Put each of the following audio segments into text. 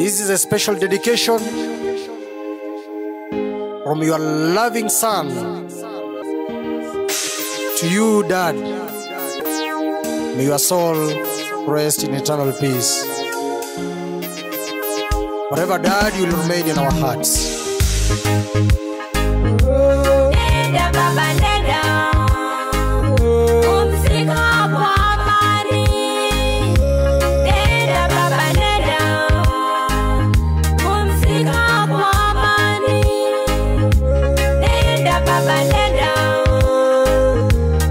This is a special dedication from your loving son to you, Dad. May your soul rest in eternal peace. Forever, Dad, you will remain in our hearts. Nenda baba nenda, pumzika kwa amani. Nenda baba nenda, pumzika kwa amani. Nenda baba nenda,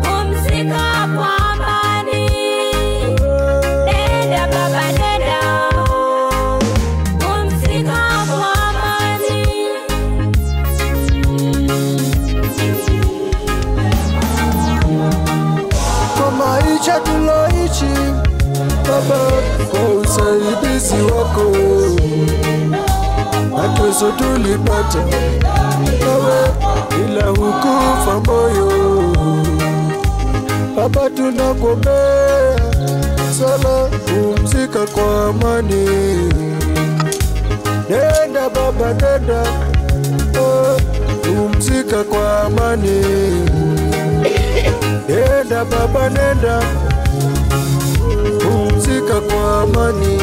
pumzika kwa amani. Nenda baba nenda, pumzika kwa amani. Kwa maisha tuloishi Baba, kwa usaidizi wako na tuzo tulipata nawe, ila hukufa moyo. Baba, tunakuombea sala, pumzika kwa amani. Nenda baba, nenda, oh, pumzika kwa amani. Nenda baba, nenda, pumzika kwa amani.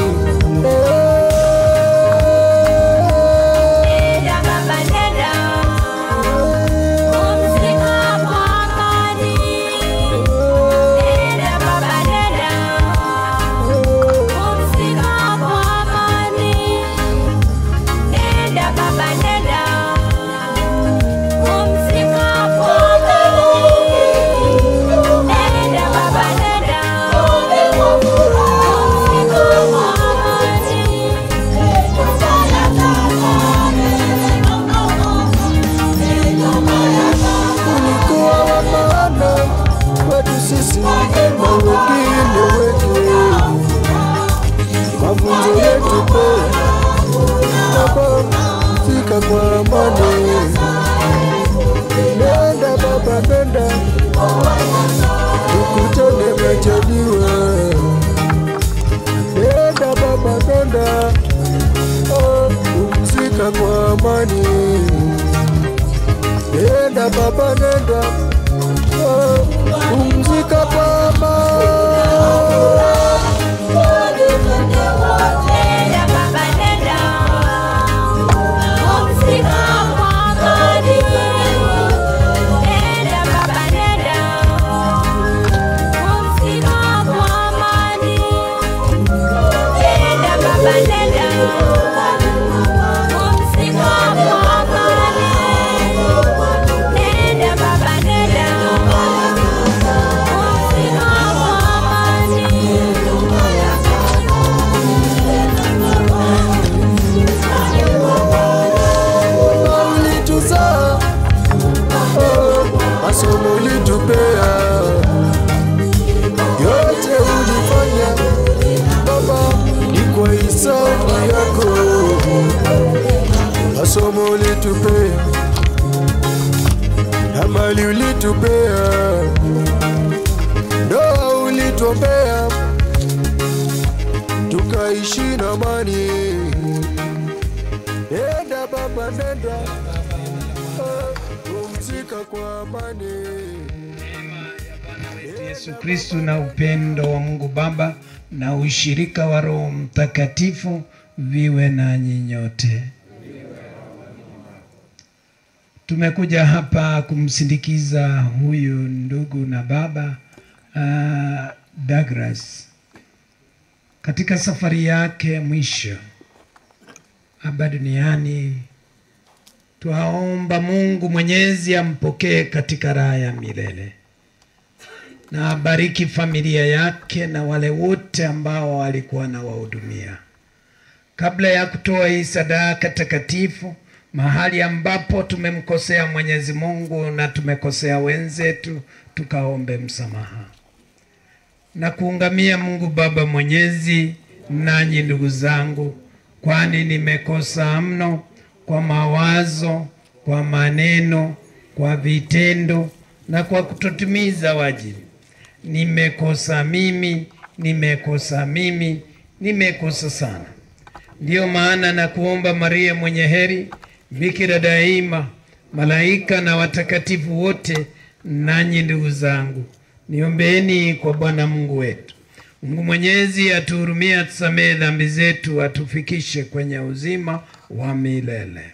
Nenda baba nenda, pumzika kwa amani. Nenda baba nenda, pumzika kwa amani. Nenda baba nenda, pumzika kwa amani. Nenda baba nenda, pumzika kwa amani. Ulikuwa wa maana kwetu sisi na wengine wengi, mafunzo yetu pia. Baba, pumzika kwa amani. Nenda baba, nenda, tukutane majaliwa. Nenda baba, nenda, oh, pumzika kwa amani. Nenda baba, nenda, oh, pumzika kwa amani. Nenda baba nenda, pumzika kwa amani. Nenda baba nenda, pumzika kwa amani. Nenda baba nenda, pumzika kwa amani. Nenda baba nenda, pumzika kwa amani. Baba ulituzaa, oh, masomo ulitupea, yote ulifanya Baba ni kwa hisani yako. Masomo ulitupea na mali ulitupea, ndoa ulituombea, tukaishi na amani. Nenda baba, nenda, oh, pumzika kwa amani. Yesu Kristu na upendo wa Mungu Baba na ushirika wa Roho Mtakatifu viwe nanyi nyote. Tumekuja hapa kumsindikiza huyu ndugu na baba uh, Douglas katika safari yake mwisho hapa duniani. Twaomba Mungu Mwenyezi ampokee katika raha ya milele na abariki familia yake na wale wote ambao walikuwa na wahudumia. Kabla ya kutoa hii sadaka takatifu, mahali ambapo tumemkosea Mwenyezi Mungu na tumekosea wenzetu, tukaombe msamaha na kuungamia Mungu Baba Mwenyezi, nanyi ndugu zangu, kwani nimekosa mno kwa mawazo, kwa maneno, kwa vitendo na kwa kutotimiza wajibu. Nimekosa mimi, nimekosa mimi, nimekosa sana. Ndiyo maana na kuomba Maria mwenye heri, bikira daima, malaika na watakatifu wote, nanyi ndugu zangu, niombeeni kwa Bwana Mungu wetu. Mungu Mwenyezi atuhurumie, atusamehe dhambi zetu, atufikishe kwenye uzima wa milele.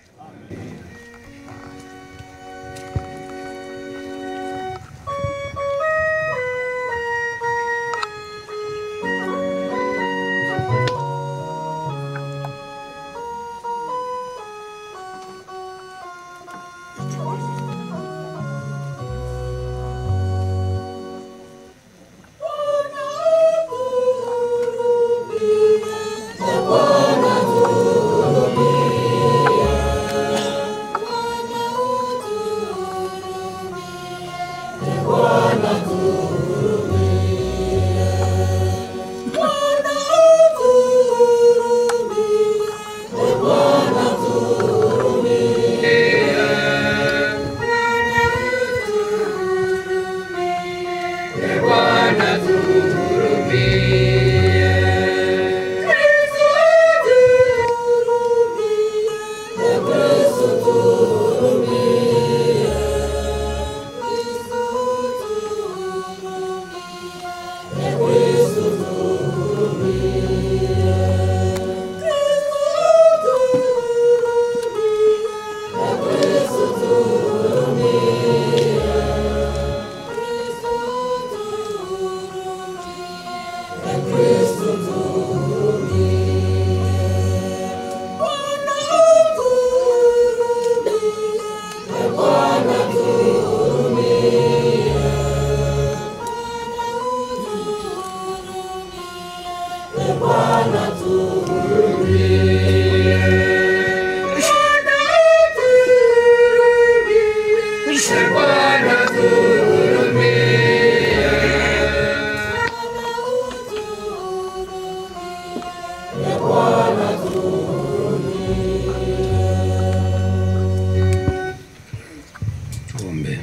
Tuombe.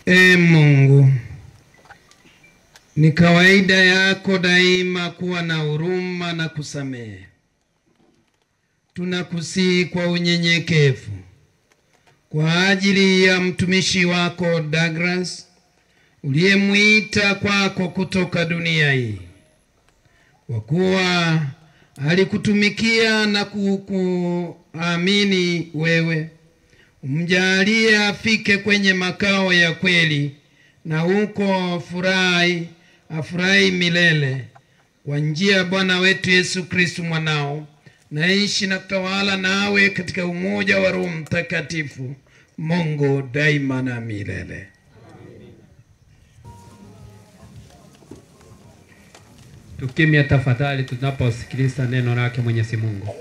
Ee Mungu, ni kawaida yako daima kuwa na huruma na kusamehe. Tunakusihi kwa unyenyekevu kwa ajili ya mtumishi wako Douglas uliyemwita kwako kutoka dunia hii, kwa kuwa alikutumikia na kukuamini wewe, umjalie afike kwenye makao ya kweli, na huko furahi afurahi milele kwa njia ya Bwana wetu Yesu Kristu mwanao, naishi na kutawala nawe katika umoja wa Roho Mtakatifu, Mungu daima na milele. Tukimya tafadhali tunaposikiliza neno lake Mwenyezi Mungu.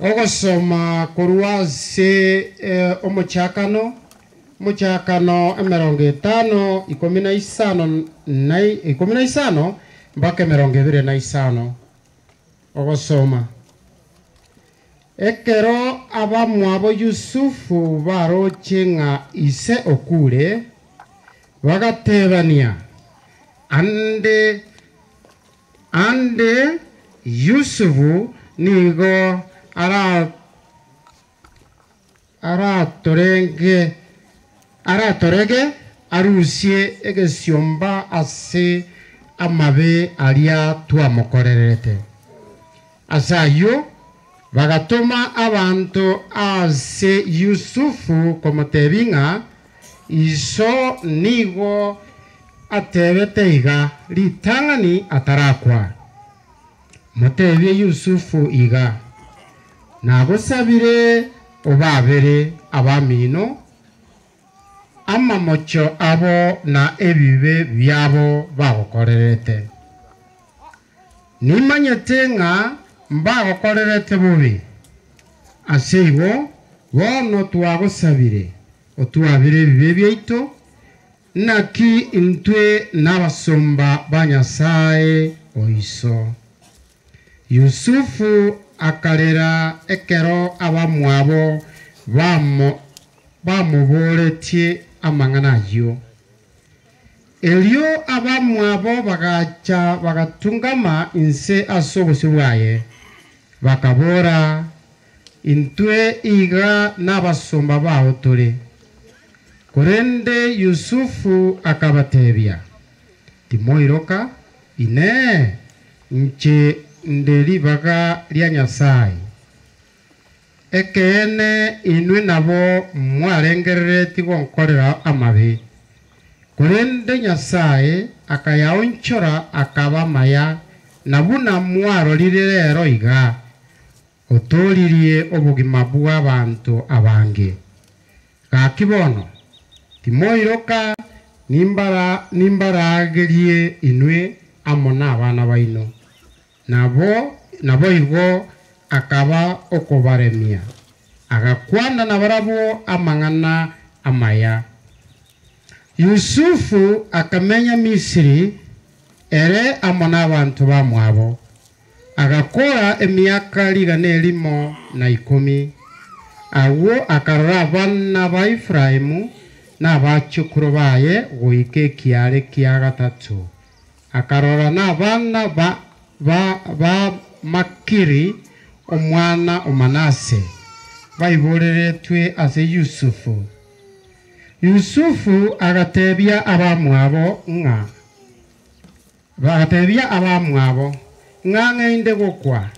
Ogosoma korwa ase omochakano omochakano emerongo etano ikumi na isano na 15 mpaka 25. Ogosoma ekero abamwabo Yusufu baroche ng'a ise okure, bagatebania ande ande Yusufu nigo aratorenge aratorege arusie egesiomba ase amabe aria twamokorerete. Ase ayio bagatoma abanto ase Yusufu komotebi ng'a iso nigo atebete iga ritang'ani atarakwa. Motebie Yusufu iga nagosabire obabere abamino amamocho abo na ebibe biabo bagokorerete. Nimanyete ng'a mbagokorerete bobe, ase igo bono twagosabire otwabire ebibe biaito, naki intwe n'abasomba ba Nyasaye oiso. Yusufu akarera ekero abamwabo bamuboretie amang'ana ayio. Erio abamwabo bagacha bagatungama inse ase obosio bwaye, bakabora, Intwe iga nabasomba bao tore. Korende Yusufu akabatebia, Timoiroka, Inee, inche nde ribaga ria Nyasae? Ekeene, inwe nabo mwarengereretie gonkorera amabe, korende Nyasae akayaonchora akaba amaya, na buna mwarorire rero iga, otooririe obogima bw'abanto abange. Gaki bono, timoiroka, nimbaragerie inwe amo nabana baino. Nabo naboigo akaba okobaremia, agakwana nabarabwo amang'ana amaya. Yusufu akamenya Misiri, ere amo nabanto bamwabo, agakora emiaka rigana erimo na ikomi. Agwo akarora abana ba Efraimu na abachokoro baye goika ekiaare kia gatato. Akarora nabana ba ba Makiri, omwana o Manase, baiboreretwe ase Yusufu. Yusufu agatebia abamwabo ng'a, Bagatebia abamwabo, ng'a ng'ende gokwa,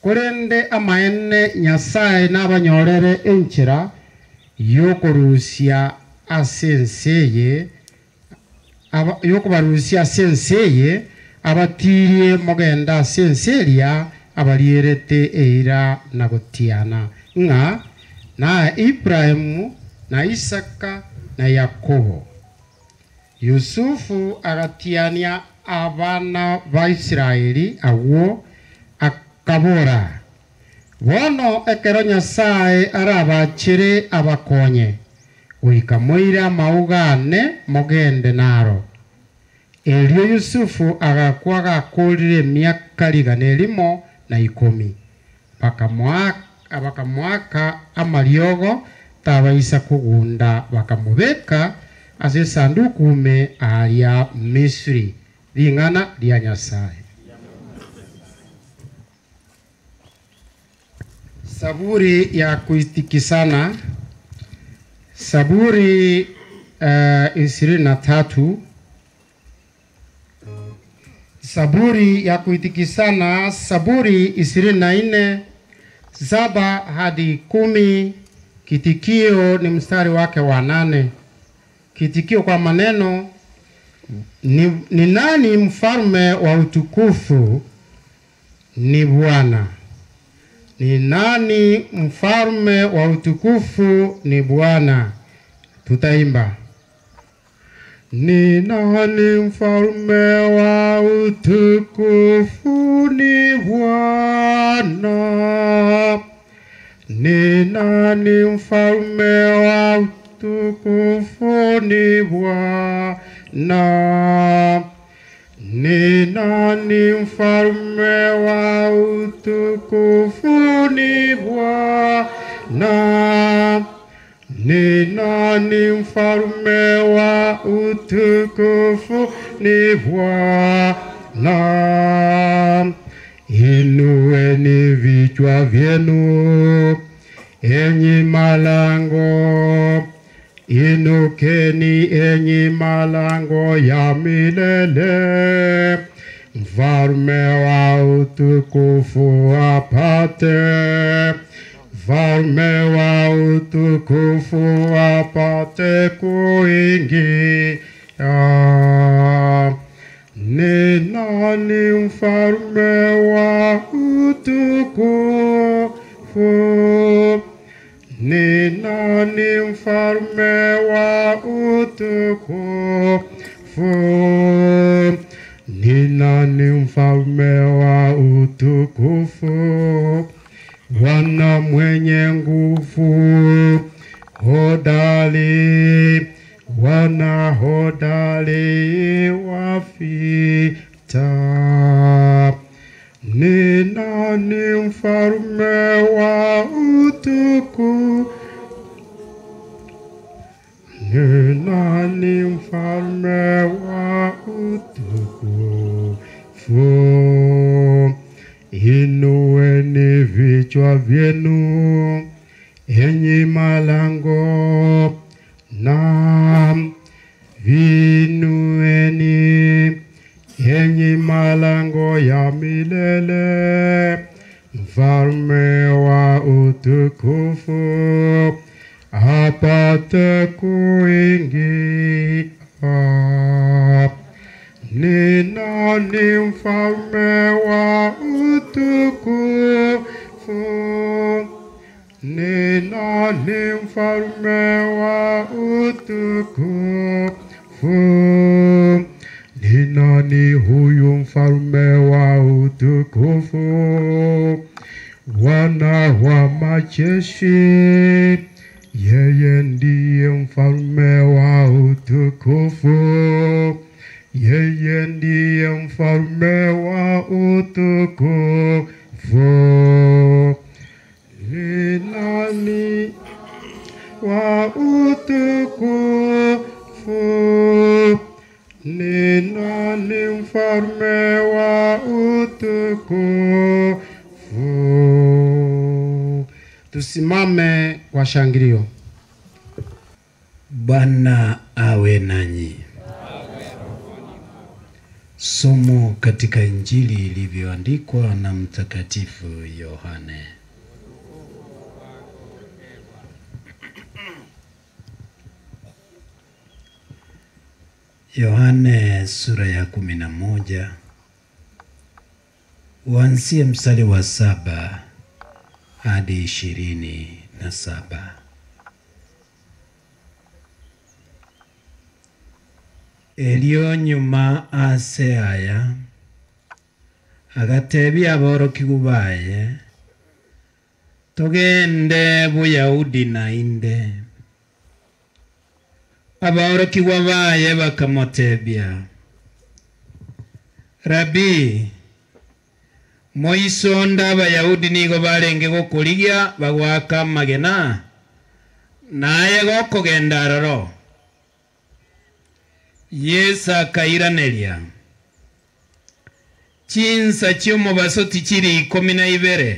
korende amaene Nyasae nabanyorere enchera y'okorusia ase ense eye, y'okobarusia ase ense eye, abatiirie mogende ase ense eria abarierete eira na gotiana, ng'a nae Ibrahimu, na Isaka, na Yakobo. Yusufu agatiania abana ba Israeli agwo, akabora, Bono ekero Nyasae arabachere abakonye, goika moire amauga ane mogende naro. Erio Yusufu agakwa gakoorire emiaka rigana erimo na ikomi. Bakamoaka amariogo tabaisa kogunda, bakamobeka ase esanduku ime aaria Misiri. Ring'ana ria Nyasae. Saburi ya kuitikisana, Saburi 23. Saburi ya kuitikisana, Saburi 24, 7 hadi 10. Kitikio ni mstari wake wa 8. Kitikio kwa maneno ni nani mfalme wa utukufu? Ni Bwana. Ni nani mfalme wa utukufu? Ni Bwana. Tutaimba. Ni nani mfalme wa utukufu? Ni Bwana. Ni nani mfalme wa utukufu? Ni Bwana. Ni nani mfalme wa utukufu? Ni Bwana. Ni nani mfalme wa utukufu? Ni Bwana. Inueni vichwa vyenu, enyi malango, inukeni enyi malango ya milele, mfalme wa utukufu apate, mfalme wa utukufu apate kuingia. Ni nani mfalme wa utukufu? Ni nani mfalme wa utukufu? Ni nani mfalme wa utukufu? Bwana mwenye nguvu hodari, Bwana hodari wa vita. Ni nani mfalme wa utukufu? Ni nani mfalme wa utukufu. Inueni vichwa vyenu, enyi malango, na vinueni enyi malango ya milele, mfalme wa utukufu apate kuingia. Ni nani mfalme wa utukufu? Ni nani mfalme wa utukufu? Ni nani huyu mfalme wa utukufu? Bwana wa majeshi, yeye ndiye mfalme wa utukufu. Yeye ndiye mfalme wa utukufu. Ni nani wa utukufu? Ni nani mfalme wa utukufu? Tusimame kwa shangilio. Bwana awe nanyi. Somo katika Injili ilivyoandikwa na Mtakatifu Yohane. Yohane sura ya 11 uanzie mstari wa 7 hadi 27. Elio nyuma ase aya agatebia aborokigwa baye, togende Buyahudi nainde. Aborokigwa baye bakamotebia, Rabi, moisonda Abayahudi nigo barenge gokorigia bagwaka amagena, naye gokogenda aroro. Yesu akairaneria, chinsa chi'omobaso tichiri 12.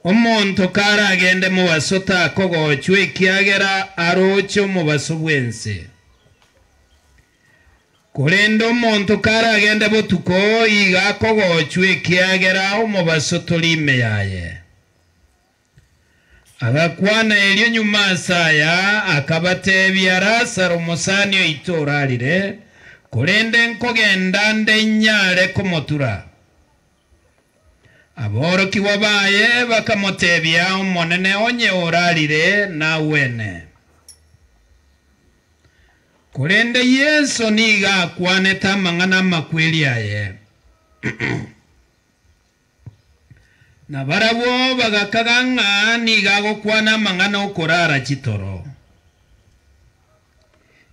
Omonto karagende mobaso takogochwa ekiagera aroche omobaso bwense. Korende omonto karagende botuko iga akogochwa ekiagera omobaso tori ime yaye. Agakwana erio nyuma asaya akabatebia, Lazaro omosani oito orarire, korende nkogenda nde nyare komotura. Aborokigwa baye bakamotebia, Omonene onye orarire nawene. Korende Yeso niga akwanete amang'ana amakweri aye. Na barabwo bagakaga ng'a niga agokwana amang'ana okorara chitoro.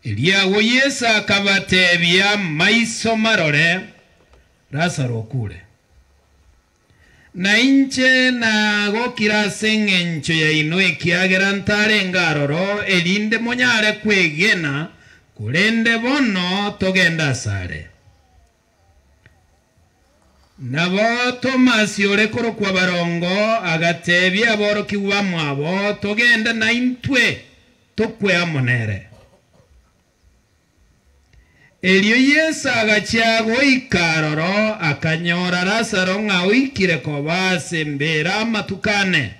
Eriago Yeso akabatebia, maiso marore, Lazaro okure. Na inche nagokira ase eng'encho yaino ekiagera ntarenge aroro, erinde monyare kwegena, korende bono togenda asare. Nabo Tomasi ore korokwa barongo agatebia aborokigwa bamwabo, togende na intwe tokwe amo nere. Erio Yeso agachia goika aroro, akanyora Lazaro ng'a oikire koba ase embera amatuko ane.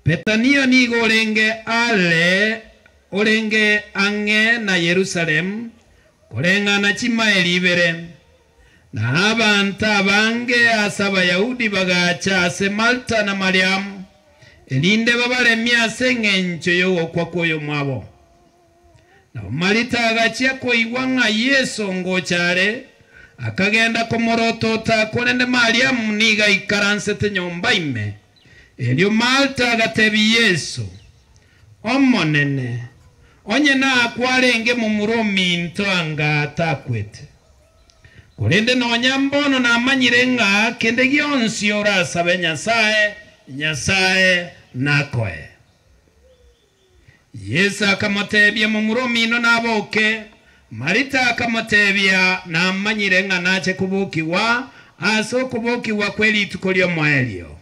Betania nigo orenge are orenge ang'e na Yerusalemu, koreng'ana chimaeli ibere. Na abanto abange ase Abayahudi bagacha ase Marta na Mariamu, erinde babaremie ase eng'encho y'ogokwa kw'oyo mwabo. Nabo Marita agachia koigwa ng'a Yeso ngocha are, akagenda komorotota, korende Mariamu niga aikaransete nyomba ime. Erio Marta agatebia Yeso, Omonene, onye nakwarenge momura ominto anga atakwete. Korende nonya mbono namanyire ng'a kende gionsi orasabe Nyasaye, Nyasaye nakoe. Yeso akamotebia, Momura omino naboke. Marita akamotebia, Namanyire ng'a nache kobokigwa ase okobokigwa kwe rituko ri'omoerio.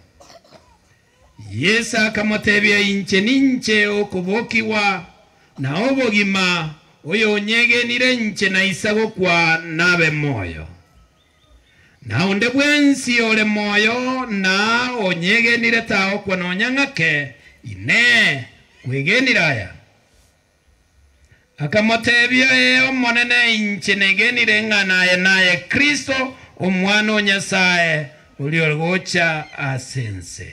Yeso akamotebia, Inche ninche okobokigwa na obogima, oyonyegenire inche naisa gokwa nabe moyo. Na onde bwensi ore moyo na onyegenire tagokwa nonya ng'ake. Inee! Kwegenire aya? Akamotebia, Ee, Omonene, inche negenire ng'a naye naye Kristo, Omwana o Nyasae, oria ore gocha ase ense.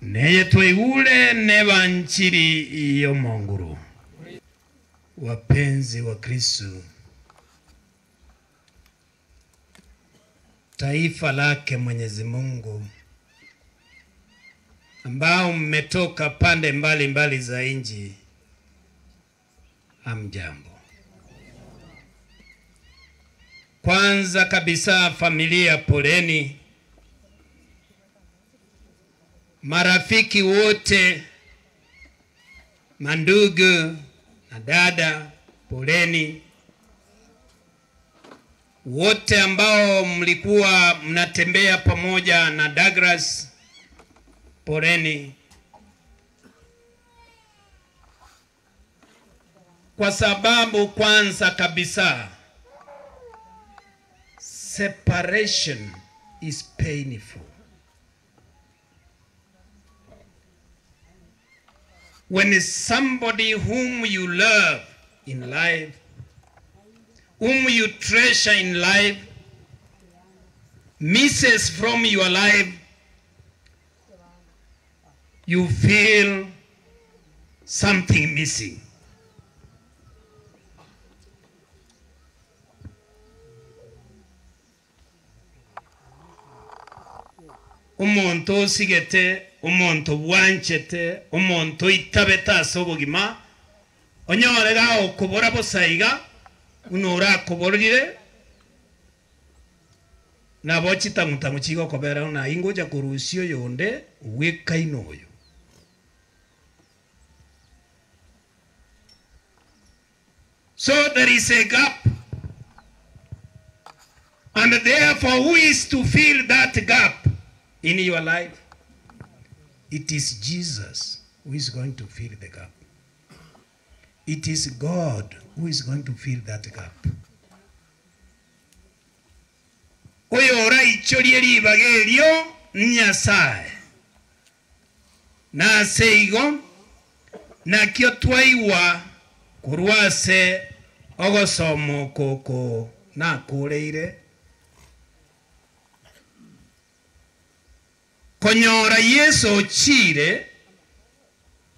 Neye twaigure nebanchiri y'Omonguru. Wapenzi wa Kristo, taifa lake Mwenyezi Mungu, ambao mmetoka pande mbalimbali za nchi, hamjambo. Kwanza kabisa, familia, poleni. Marafiki wote, mandugu na dada, poleni. Wote ambao mlikuwa mnatembea pamoja na Douglas, poleni. Kwa sababu kwanza kabisa separation is painful. When somebody whom you love in life, whom you treasure in life, misses from your life, you feel something missing. Omonto osigete, omonto bwanchete, omonto oitabete ase obogima, onyore gagokobora bosa iga, buna orakoborire, nabo chitang'u-tang'u chigokobera buna ingocha korusia oyonde ogwekaine oyo. So there is a gap and therefore who is to fill that gap in your life? It is Jesus who is going to fill the gap. It is God who is going to fill that gap. Oyoraichorie ribaga erio n'Nyasae. Na ase igo nakio twaigwa korwa ase ogosoma oko oko nakoreire, konyora Yeso ochiire,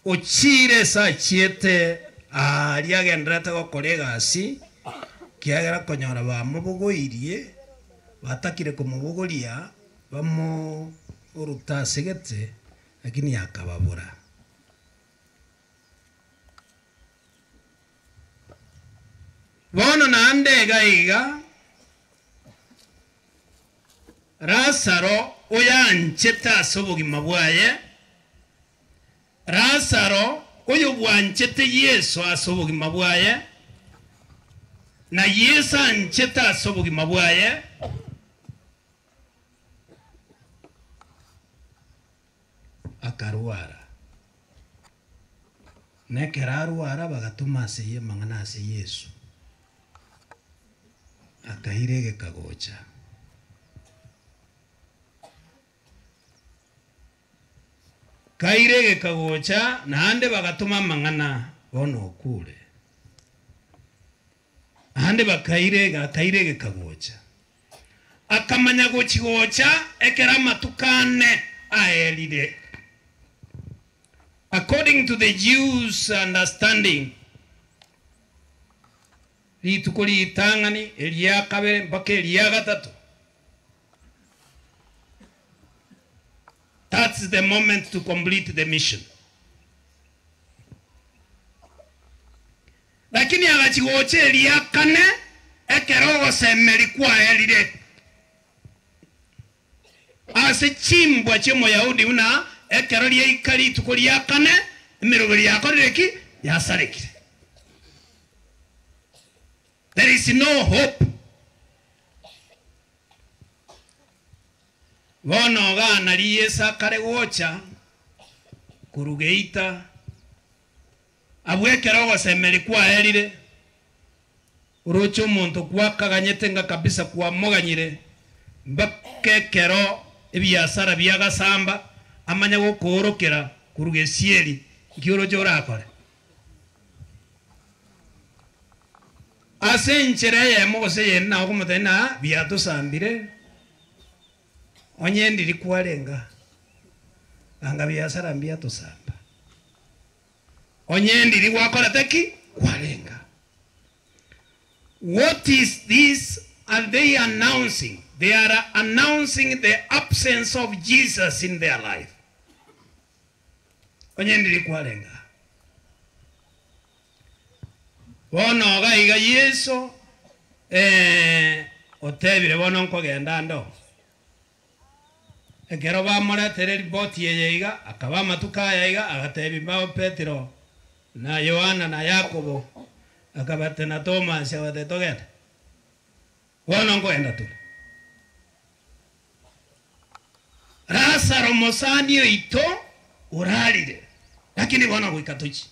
ochiire ase achiete aaria agendererete gokora egasi, ekiagera konyora bamobogoirie, batakire komobogoria, Bamorute ase gete, lakini akababora. Bono naende iga iga, Lazaro oyanchete ase obogima bwaye, Lazaro oyobwanchete Yeso ase obogima bwaye, na Yeso anchete ase obogima bwaye, Akarwara. Na ekero arwara bagatoma ase ye amang'ana ase Yeso. Akaira egeka gocha. Kaira egeka gocha, naende bagatoma amang'ana, bono okure. Naende bakaira akaira egeka gocha. Akamanya gochi gocha ekero amatuko ane aerire. According to the Jews understanding, rituko ritang'ani, eria kabere mpaka eria gatato. That's the moment to complete the mission. Lakini agachia gocha eria kane ekero ogosemeria kwaerire ase chimbwa chi'Omoyahudi, buna ekero riaika rituko ria kane, Emeroberi yakorire ki? Yasarekire. There is no hope. Bono igaa nario Yeso akare gocha korwa geita, abwo ekero ogosemeria kwaerire, oroche omonto kwakaganyete ng'a kabisa kwamoganyire, mpaka ekero ebiasara biagasamba, amanye gokoorokera korwa gesieri, nki oroche orakore? Ase enchera eyemo gose eyende nabo okomotebia ng'a biatosambire, onye ndiri kwarenge aa, anga biasara mbiatosamba. Onye ndiri gwakorete ki? Kwarenge aa. What is this are they announcing? They are announcing the absence of Jesus in their life. Onye ndiri kwarenge aa. Bono iga iga Yeso otebire bono nkogenda ande oo. Ekero bamoretere ripoti eye iga, akaba amatuko aya iga, agatebia bao Petero, na Yohana, na Yakobo, akabatebia na Thomas, akabatebia togende. Bono nkogenda tore. Lazaro mosani oito orarire, lakini bono goika tochie.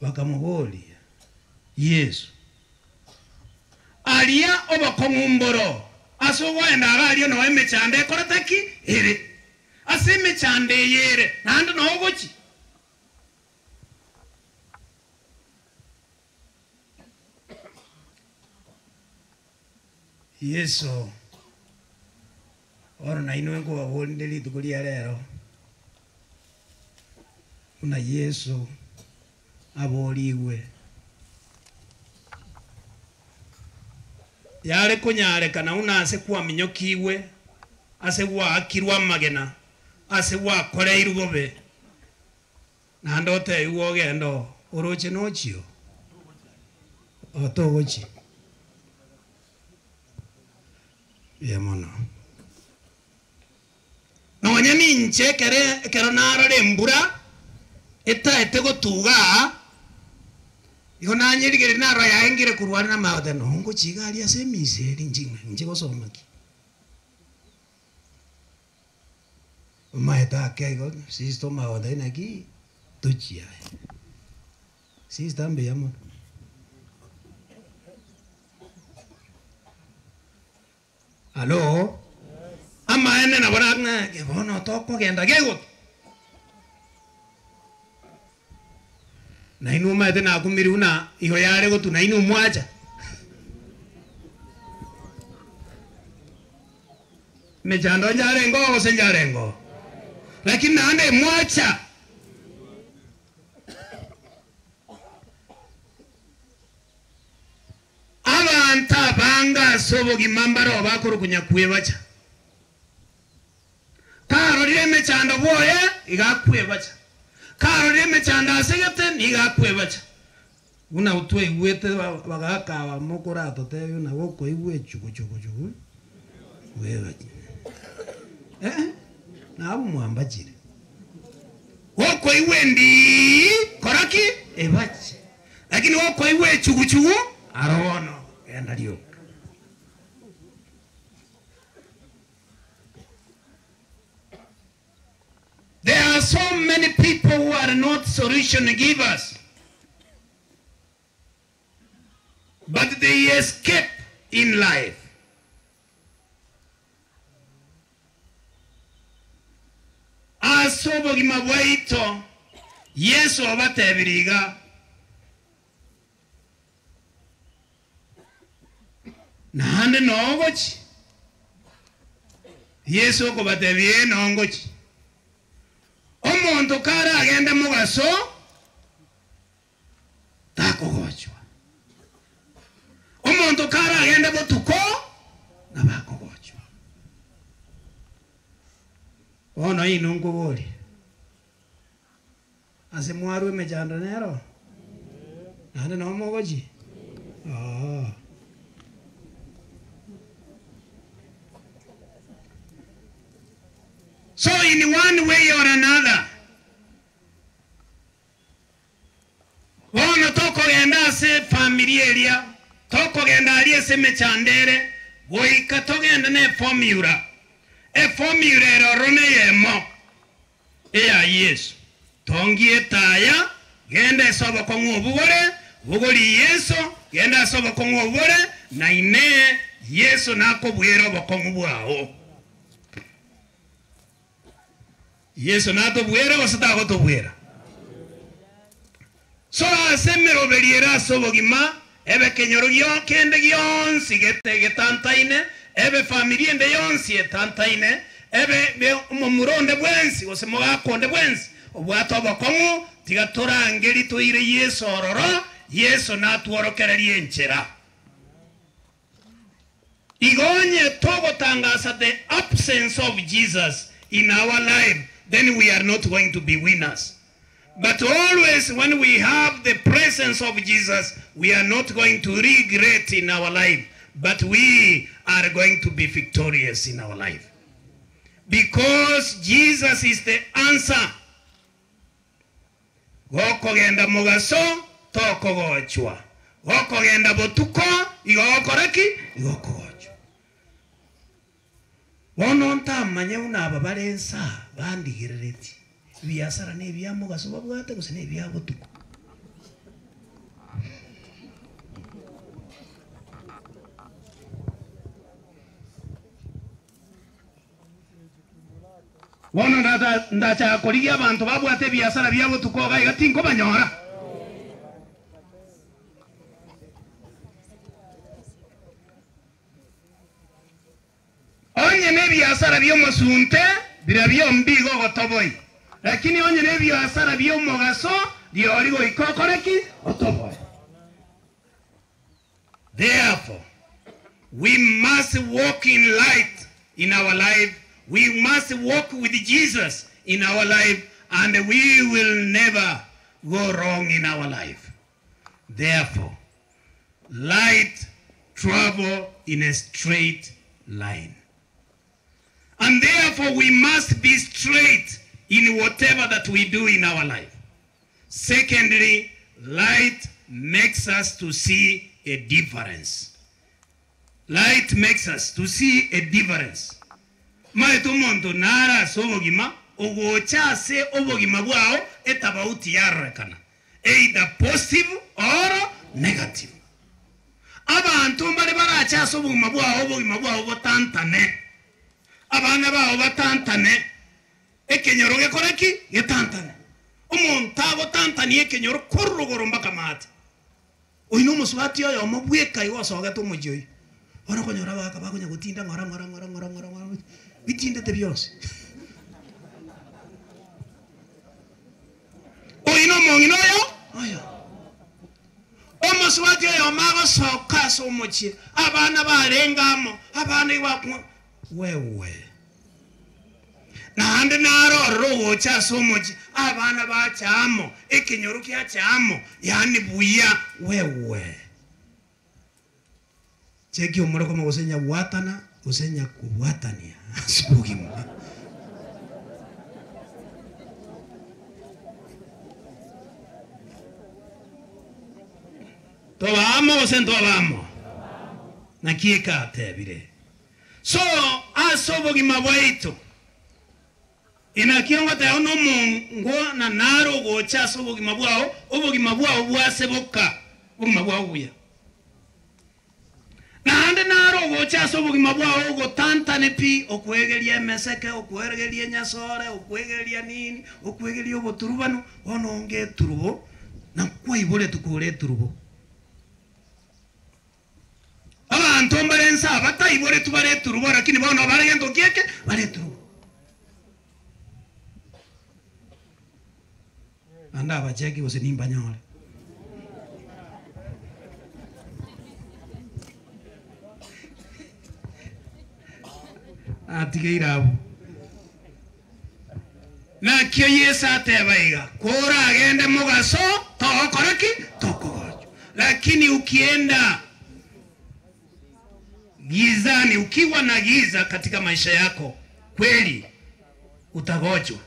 Bakamoboria Yeso, Aria obokong'u mboro ase ogoenda iga aria noo emechando ekorete ki? Ere. Ase emechando eye ere, naende noo ogochia. Yeso, bono nainwe nkobaborinde rituko ria rero, buna Yeso aborigwe. Yare konyarekana buna ase kwaminyokigwe, ase gwaakirwe amagena, ase gwakoreirwe bobe, Naende otebiwe ogende oo, oroche nochie oo? Oo togochia. Mbuya mono. Nonya ninche ekere ekero narora embura etaete gotuga aa, igo nanyerigereria narora yaengire korwa are namagote noo ngochia iga aria ase emisa eri inche ng'a inche gosoma ki? Omaete ake igo sister omagote naki tochia aye. Sister mbuya mono. Hallo? Amaene nabo ng'a bono tokogenda gegotu. Nainwe omaete nakumiri buna igo yare gotu nainwe mwacha. Emechando njarenge oo gose njarenge oo, lakini naende mwacha. Abanto abange ase obogima mbareo bakorokwa nyakwebacha. Karorire emechando bwoye, iga akwebacha. Karorire emechando asegete, nigo akwebacha. Buna twaigwete bagaaka aba mokoratotebie buna gokoigwa echuguchuguchugu, bwebache. Eh, nabwo mwambachire. Gokoigwa endii, kora ki? Ebache. Lakini gokoigwa echuguchugu, aro bono genda rioka. There are so many people who are not solution givers but they escape in life. Ase obogima bwaito Yeso obatebirie iga, Naende nogochia? Yeso okobatebia, Ee, nongochia. Omonto karagende mogaso, takogochwa. Omonto karagende botuko, nabo akogochwa. Bono inwe nkoborie, Ase mwarwa emechando nero, naende nao mogochia? Oo. So in one way or another, bono tokogenda ase efamiri eria, tokogenda aria ase emechando ere, goika togende na eformula. Eformula ere ororo neyemo, eya Yeso. Tongia etaya, genda ase obokong'u obwo bore, bogoria Yeso, genda ase obokong'u obwo bore, na Inee, Yeso nakobuere obokong'u bwao? Yeso natobuere gose tagotobuera? So ase emeroberio ere ase obogima, ebe kenyoro gio kende gionsi gete getantaine, ebe famiri ende yonsi etantaine, ebe be omomura onde bwensi gose mogaka onde bwensi obwate obokong'u, tiga torangerie toire Yeso ororo, Yeso natworokererie enchera. Igo onye togotangasa the absence of Jesus in our life then we are not going to be winners. But always when we have the presence of Jesus we are not going to regret in our life but we are going to be victorious in our life. Because Jesus is the answer. Gokogenda mogaso, tokogochwa, gokogenda botuko, igo ogokora ki? Igo okogochwa. Bono ntamanye buna aba bare inse aa bandigereretie, ebiasara nebia mogaso babwate gose nebia botuko. Bono ndachaka korigia abanto babwate ebiasara bia botuko iga iga tinkobanyora. Onye nebiasara bi'omosunte, birabio mbigo ogotoboi, lakini onye nebiasara bi'omogaso, rirorio goika okore ki? Otoboe. Therefore, we must walk in light in our life, we must walk with Jesus in our life, and we will never go wrong in our life. Therefore, light travel in a straight line. And therefore, we must be straight in whatever that we do in our life. Secondly, light makes us to see a difference. Light makes us to see a difference. Maete omonto nare ase obogima ogocha ase obogima bwao etabauti yarorekana, either positive or negative. Abanto mbare barache ase obogima bwao obogima bwao botantane, abana bao batantane, Ekenyoro gekore ki? Getantane. Omonto agotantania ekenyoro korwa rogoro mpaka maate. Oyio nomosubati oyomo bweka igo osogete omochie oyio. Bono okonyora abagaka bakonya gotinda ng'ora ng'ora ng'ora ng'ora ng'ora ng'ora bitindete bionsi. Oyio nomong'ina oyo oyo. Omosubati oyomo agosoka ase omochie, abana barenge amo, abana igo bakong'a wewe. Naende naro ororo ogocha ase omochie, abana bacha amo, ekenyoro giacha amo, yaani buya wewe. Cheki omore koma gose nyagwatana gose nyakobwatania ase obogima. Toba amo gose ntoba amo? Naki ekatebire. So ase obogima bwaito. Inaki ngoteba nomongo na naro ogocha ase obogima bwao, obogima bwao bwaseboka, obogima bwao buya. Naende naro ogocha ase obogima bwao ogotantane pi, okwegeria emeseke, okwegeria enyasore, okwegeria nini, okwegeria oboturubanu, bono onge eturubo, na kwaiboretwe kore eturubo. Abanto mbare inse aa bataiboretwe bare eturubo, lakini bono bare gento ki eke? Bare eturubo. Naende abacheki gose nimbanyore. Natigeire abwo. Nakio Yeso ateba iga, Koragende mogaso, togokora ki? Tokogochwa. Lakini ukienda gizani, ukiwa na giza katika maisha yako, kweli. Utagochwa.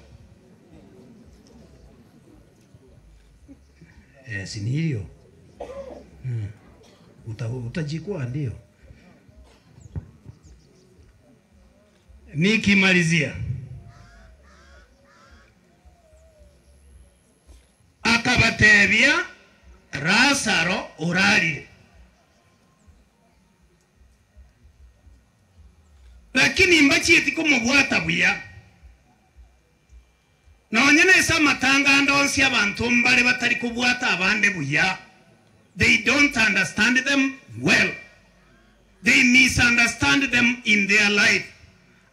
Eh, si ni hiyo? Utajikwa ndio. Nikimalizia, akabatebia Lazaro orarire, lakini mbachieti komobwata buya nonya nese amatanga ande onsi abanto mbare batari kobwata abande buya. They don't understand them well. They misunderstand them in their life.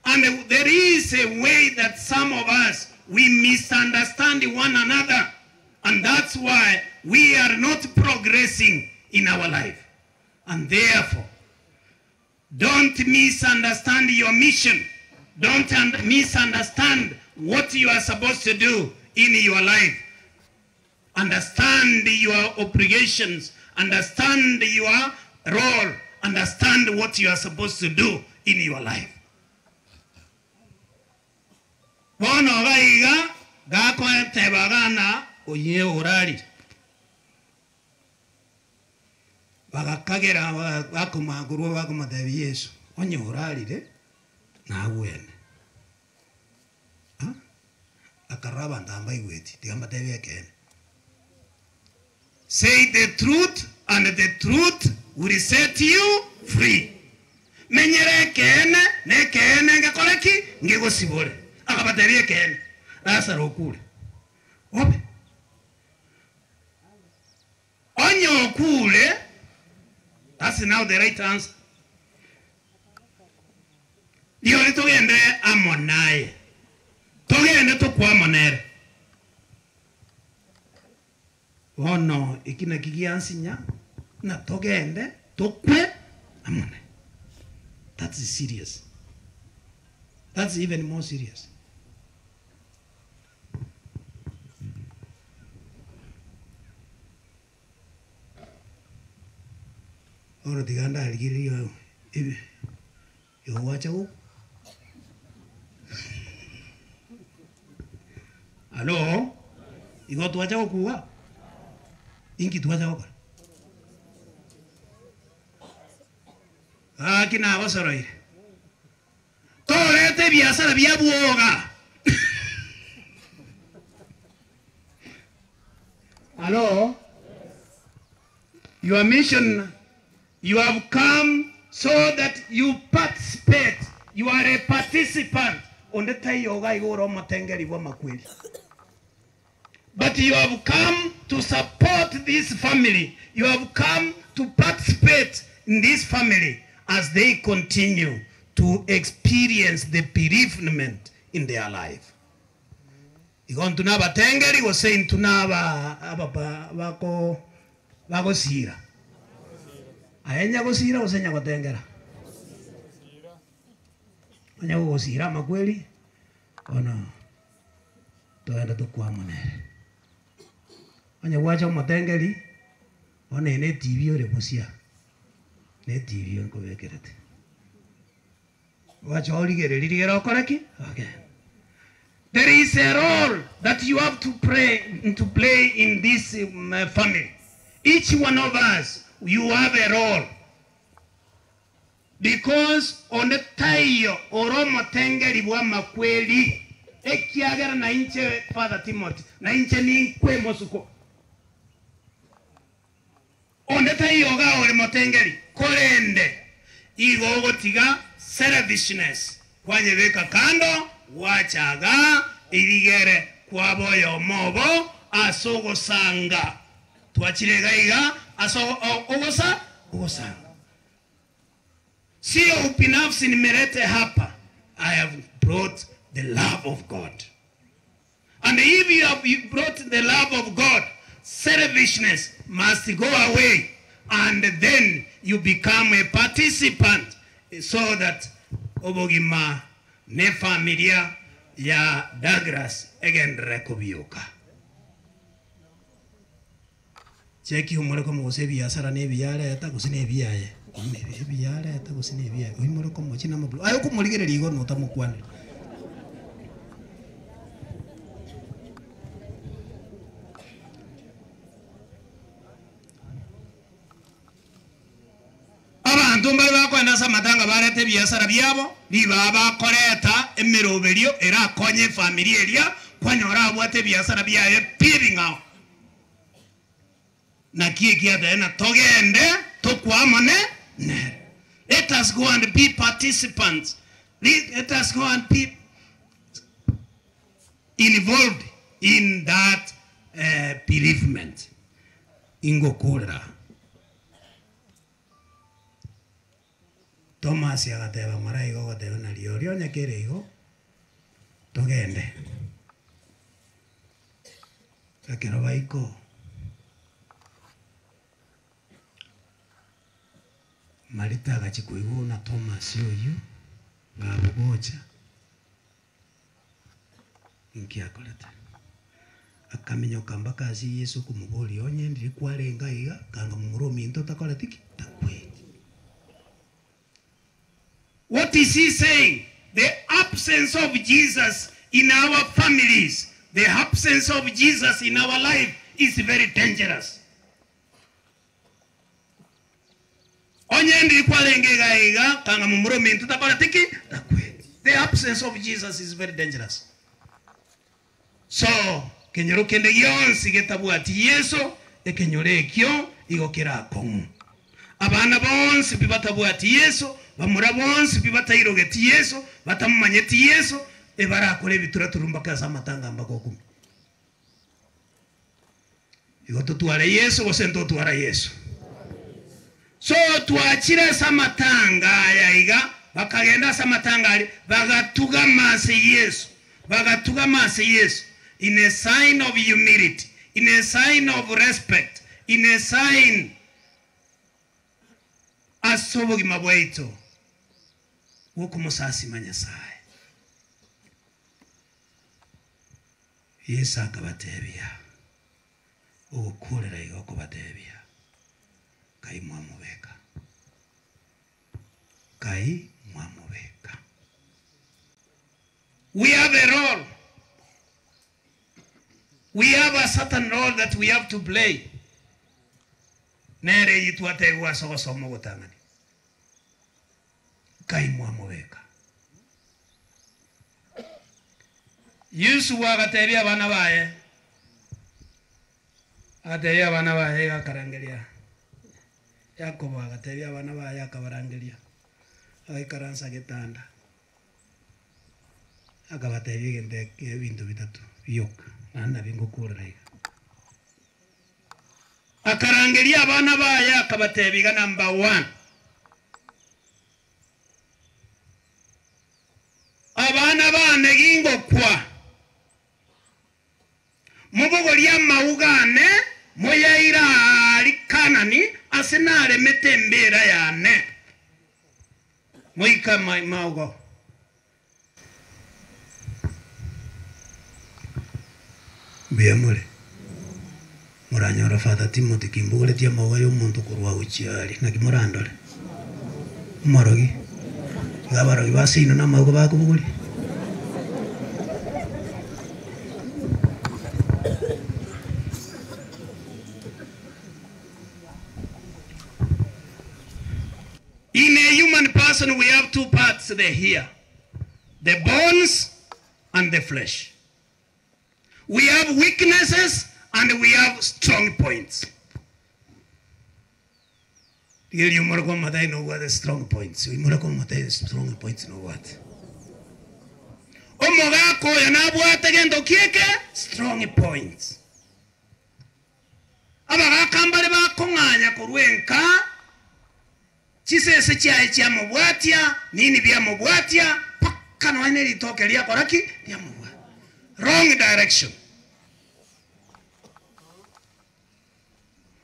And there is a way that some of us, we misunderstand one another. And that's why we are not progressing in our life. And therefore, don't misunderstand your mission. Don't misunderstand what you are supposed to do in your life. Understand your obligations. Understand your role. Understand what you are supposed to do in your life. Bono gaiga gakoetebagana oye orarire. Bagakagera bakomagurwa bakomotebia Yesu, onye orarire nagwene. Akarora abanto aba mbaigweti, tiga mbatebie ekeene. Say the truth and the truth will set you free. Menyera ekeene na ekeene ngekore ki? Ngegosibore. Akabatebia ekeene, Lazaro okure. Obe. Onye okure, that's now the right answer. Riori togende amo naye. Togende tokwamo nere. Bono eki naki giansinya, na togende tokwe amo naye. That's serious. That's even more serious. Bono tiga ndarigererie ebi igo gwacha gokwa. Alo, igo twacha gokuga? Inki twacha gokora? Gaki nabasoroire. Torete ebiasara bia bwoga. Alo, your mission, you have come so that you participate. You are a participant. Onde taiyo iga iga ore omotengeri bw'amakweri. But you have come to support this family. You have come to participate in this family as they continue to experience the bereavement in their life. Igo intwe nabatengeri gose intwe naba ababa bako bagosira. Aye nyagosira gose nyagotengera? Onye gogosira amakweri, bono togende tokwamo nere. Onye gwacha omotengeri, bono eye ne TV ore bosia, ne TV nkobekerete. Gwacha origereria rigere okore ki? Ogende. There is a role that you have to play, to play in this family. Each one of us, you have a role. Because onde taiyo ore omotengeri bw'amakweri, ekiagera na inche Father Timothy, na inche ninkwe mosuko. Onde taiyo iga ore motengeri, korende igo ogotiga selfishness kwanyebeka kando, gwachaga erigere kwaba oyomo obo ase ogosanga. Twachire iga iga ase ogosa ogosanga. Sio ubinafsi nimelete hapa. I have brought the love of God. And if you have brought the love of God, selfishness must go away. And then you become a participant so that obogima ne familia ya Douglas egenderere kobioka. Cheki omore komo gose ebiasara na ebiyareta gose na ebiaye. Ebiyareta gose na ebiaye. Oimore komo chinamba blue. Aye okomorigereria igo notamokwanera. Abanto mbare bakoenda ase amatanga barete ebiasara biabo, ribaga bakoreta emeroberio erakonye efamiri eria, kwanyora abwate ebiasara biaye pi ebing'ao. Naki ekiatebe na togende tokwamane nere. Let us go and be participants, let us go and be involved in that bereavement. Ingokorera. Tomasi agateba, Ng'ora igo ogoteba na rirorio onye kere igo, togende. Ekero baika oo, Marita agachia koigwa buna Tomasi oyio ngabogocha, inki akorete? Akaminyoka mpaka ase Yeso okomoboria, Onye ndiri kwarenge aiga, kanga momura ominto takoreti ki? Takweti. What is he saying? The absence of Jesus in our families, the absence of Jesus in our life is very dangerous. Onye ndiri kwarenge iga iga, kanga momura ominto takoreti ki? Takweti. The absence of Jesus is very dangerous. So, kenyoro kende gionsi getabwati Yeso, ekenyoro ekio igo kere akong'u. Abana bonsi pi batabwati Yeso, bamura bonsi pi batairogeti Yeso, batamomanyeti Yeso, ebarakore ebituraturu mbaka ase amatanga mbaka okumia. Igo totware Yeso gose ntotwara Yeso? So twachire ase amatanga aya iga, bakagenda ase amatanga aria, bagatugama ase Yeso, bagatugama ase Yeso in a sign of humility, in a sign of respect, in a sign ase obogima bwaito bw'okomosasima Nyasaye. Yeso akabatebia, Ogokoorera iga okobatebia, Kai mwamobeka, kai mwamobeka. We have a role, we have a certain role that we have to play, nere eyio twatebigwa ase ogosoma ogotang'ani. Kai mwamobeka. Yusufu agatebia abana baye, agatebia abana baye iga akarangeria Yakobo agatebia abana baye akabarangeria, agaikaransa getanda, akabatebia egento eke ebinto bitato bioka, naende nabio ngokorera iga. Akarangeria abana baye akabatebia iga, Number one, Abana baane gingokwa, mobogorie amauga ane, moyaire aaria Kanani ase naremete embeera yane. Moike amauga. Mbuya more? Moranyore Father Timothy kimbogoretie amauga y'omonto korwa gochia aria, naki morandore? Omorogi, iga abarogi ba seino namauga bakobogoria? In a human person we have two parts the here, the bones and the flesh. We have weaknesses and we have strong points. Rigereria omore kwamotebia nobwate strong points, oimore komotebia strong points nobwate. Omogaka oyo nabwate gento kieke strong points. Abagaaka mbare bakong'anya korwa enka, chisese chiaye chiamobwatia, nini biamobwatia, mpaka nonya ne ritoke riakora ki? Riamobwatia. Wrong direction.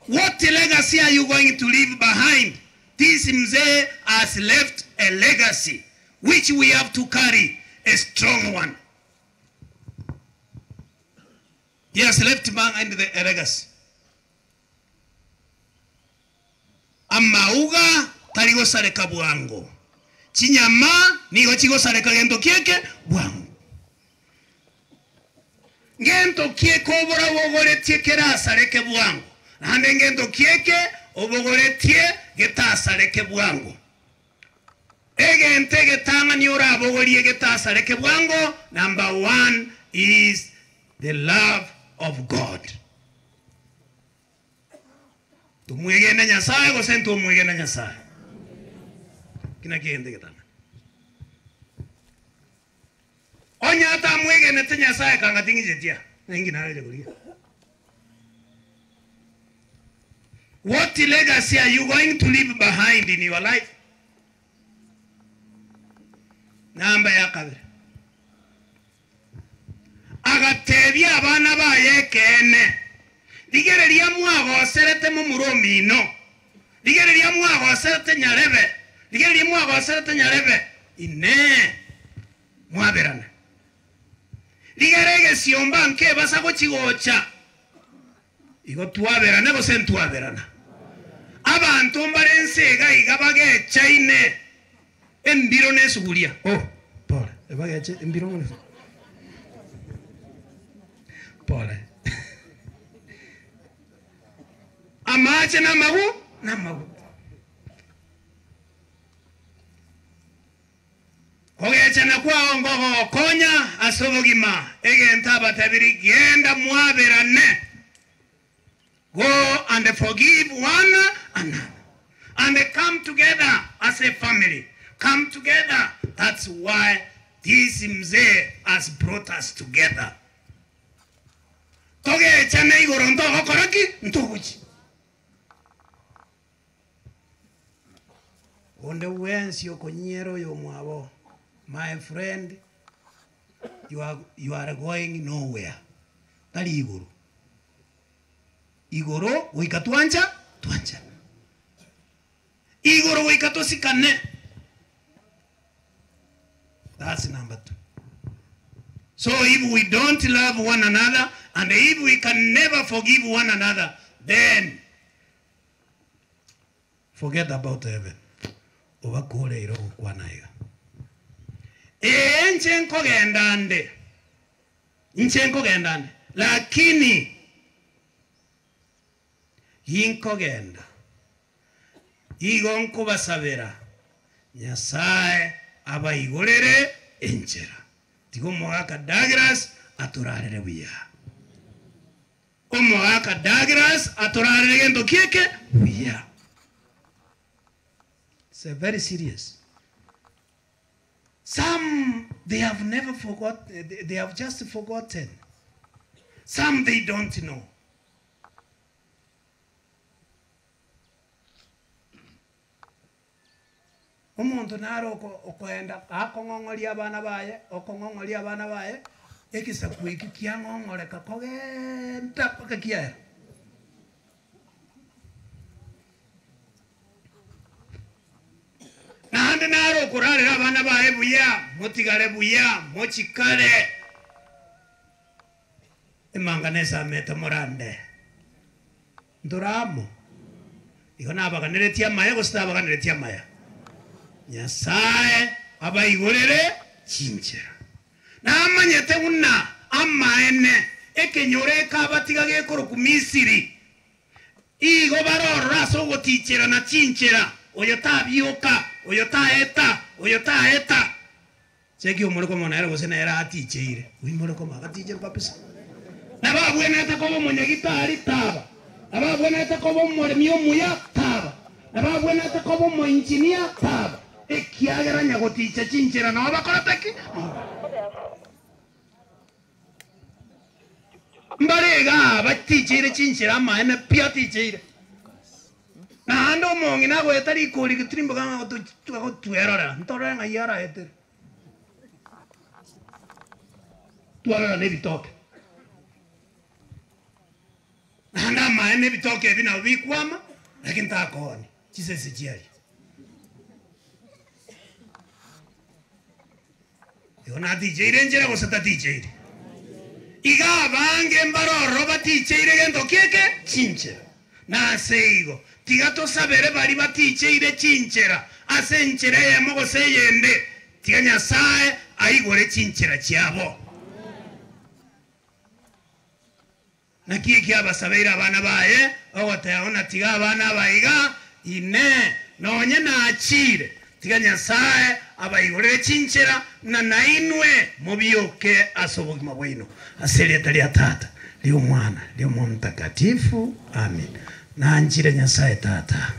What legacy are you going to leave behind? This mzee has left a legacy which we have to carry, a strong one. He has left behind the a legacy. Amauga tari gosareka bwango, chinyama nigo chigosareka gento kieke bwango. Ngento kieke oborabogoretie kerasareke bwango, naende ngento kieke obogoretie getasareke bwango. Egento egetang'ani orabogorie getasareke bwango, number one is the love of God. Tomwegene Nyasae gose ntomwegena Nyasae? Eki nakio egento egetang'ani. Onye atamwegenete Nyasae kanga ting'icheti aa, ng'a inki nareche korigia. What legacy are you going to leave behind in your life? Namba ya kabere. Agatebia abana baye ekeene, Rigereria mwagoserete momura omino, rigereria mwagoserete nyarebe, rigereria mwagoserete nyarebe, Inee! Mwaberane. Rigere egesiomba nkebasa gochi-gocha. Igo twaberane gose ntwaberana. Abanto mbare ense iga iga bagechaine embiro na esuguria. Oh, pole, ebageche embiro na esuguria. Pole. Amache na amagu na amaguta. Ogechena kwao ngogokonya ase obogima, egento abatebirie, Genda mwaberane, go and forgive one another, and come together as a family, come together, that's why this mzee has brought us together. Togechane igoro ntogokora ki? Ntogochia. Onde bwensi okonyiera oyomwabo, my friend, you are, you are going nowhere, tari igoro. Igoro goika twancha, twanchane. Igoro goika tosikane. That's number two. So if we don't love one another and if we can never forgive one another, then Forget about heaven, obakoreire ogokwana iga. Ee inche nkogenda nde, inche nkogenda nde, lakini ginkogenda igo nkobasabera Nyasae abaigorere enchera. Tiga omogaka Douglas atorarere buya. Omogaka Douglas atorarere gento kieke buya. It's a very serious. Some they have never forgot, they have just forgotten. Some they don't know. Omonto nare okoenda akong'ong'oria abana baye, okong'ong'oria abana baye, egesaku ekio kiang'ong'oreka kogenda mpaka kiaera. Naende nare okorarera abana baye buya, motigare buya, mochikare. Emanga nesamete morande. Ntore amo. Igo nabaganeretie amaya gose tabaganeretie amaya? Nyasae abaigorere chinchera. Namanyete buna amaene ekenyoro ekabatiga gekorokwa Misiri. Igo barorore ase ogoticherana chinchera, oyo tabioka, oyo taeta, oyo taeta. Cheki omore komo nere gose nere aticheire. Oimore komo agaticherwa kabisa. Nabo abwenerete koba omonyagitari taba. Nabo abwenerete koba omoremi omuya taba. Nabo abwenerete koba omoinjinia taba. Ekiagera nyagoticha chinchera nao bakorete ki? Nao bakorete. Mbare igaa baticheire chinchera amaene pi aticheire. Naende omong'ina agoeta rikori getirimboka ng'a agotwerorera, ntorore ng'ai araetere. Twarora nebitoke. Naende amaene ebitoke ebi nabo bikwama, lakini takooni chisese chiaria. Igo naticheire enchera gose taticheire? Iga abange mbare ororo baticheire gento kieke chinchera. Nase igo, tiga tosabere baria baticheire chinchera ase enchera eyemo gose eyende, tiga Nyasae aigore chinchera chiabo. Naki eki abasabeire abana baye, ogoteba, Buna tiga abana aba iga, Inee, nonye nachiire, Tiga Nyasae abaigorere chinchera ng'a nainwe mobioke ase obogima bwaino. Ase erieta ria Tata, ri'Omwana, ri'Omoyo Omotakatifu. Amin. Nanchire Nyasae Tata.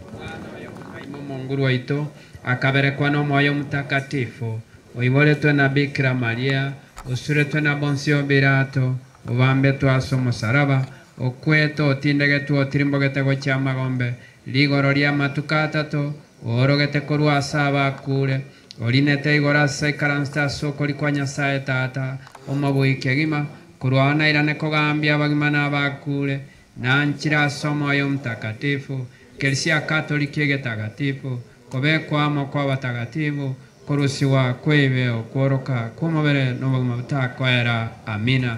Omwana oyo Omokaima Omonguru oito, akaberekwa n'Omoyo Omotakatifu, oiboretwe na Bikira Maria, osuretwe na Ponsio Pilato, obambetwe ase omosalaba, okwete, otindegetwe, otirimbogete gochia amagombe, rigoro ri'amatuko atato, oorogete korwa ase abakure, orinete igoro ase aikaransete ase okoria kwa Nyasae Tata, Omobui kegima, korwa ao nairane kogambia abagima na abakure, Nanchire ase Omoyo Omotakatifu, Ekeresia Katoliki egetagatifu, kobekwa amo kw'abatagatifu, korusigwa kw'ebibe, okworoka kw'omobere na obogima botakoera. Amina.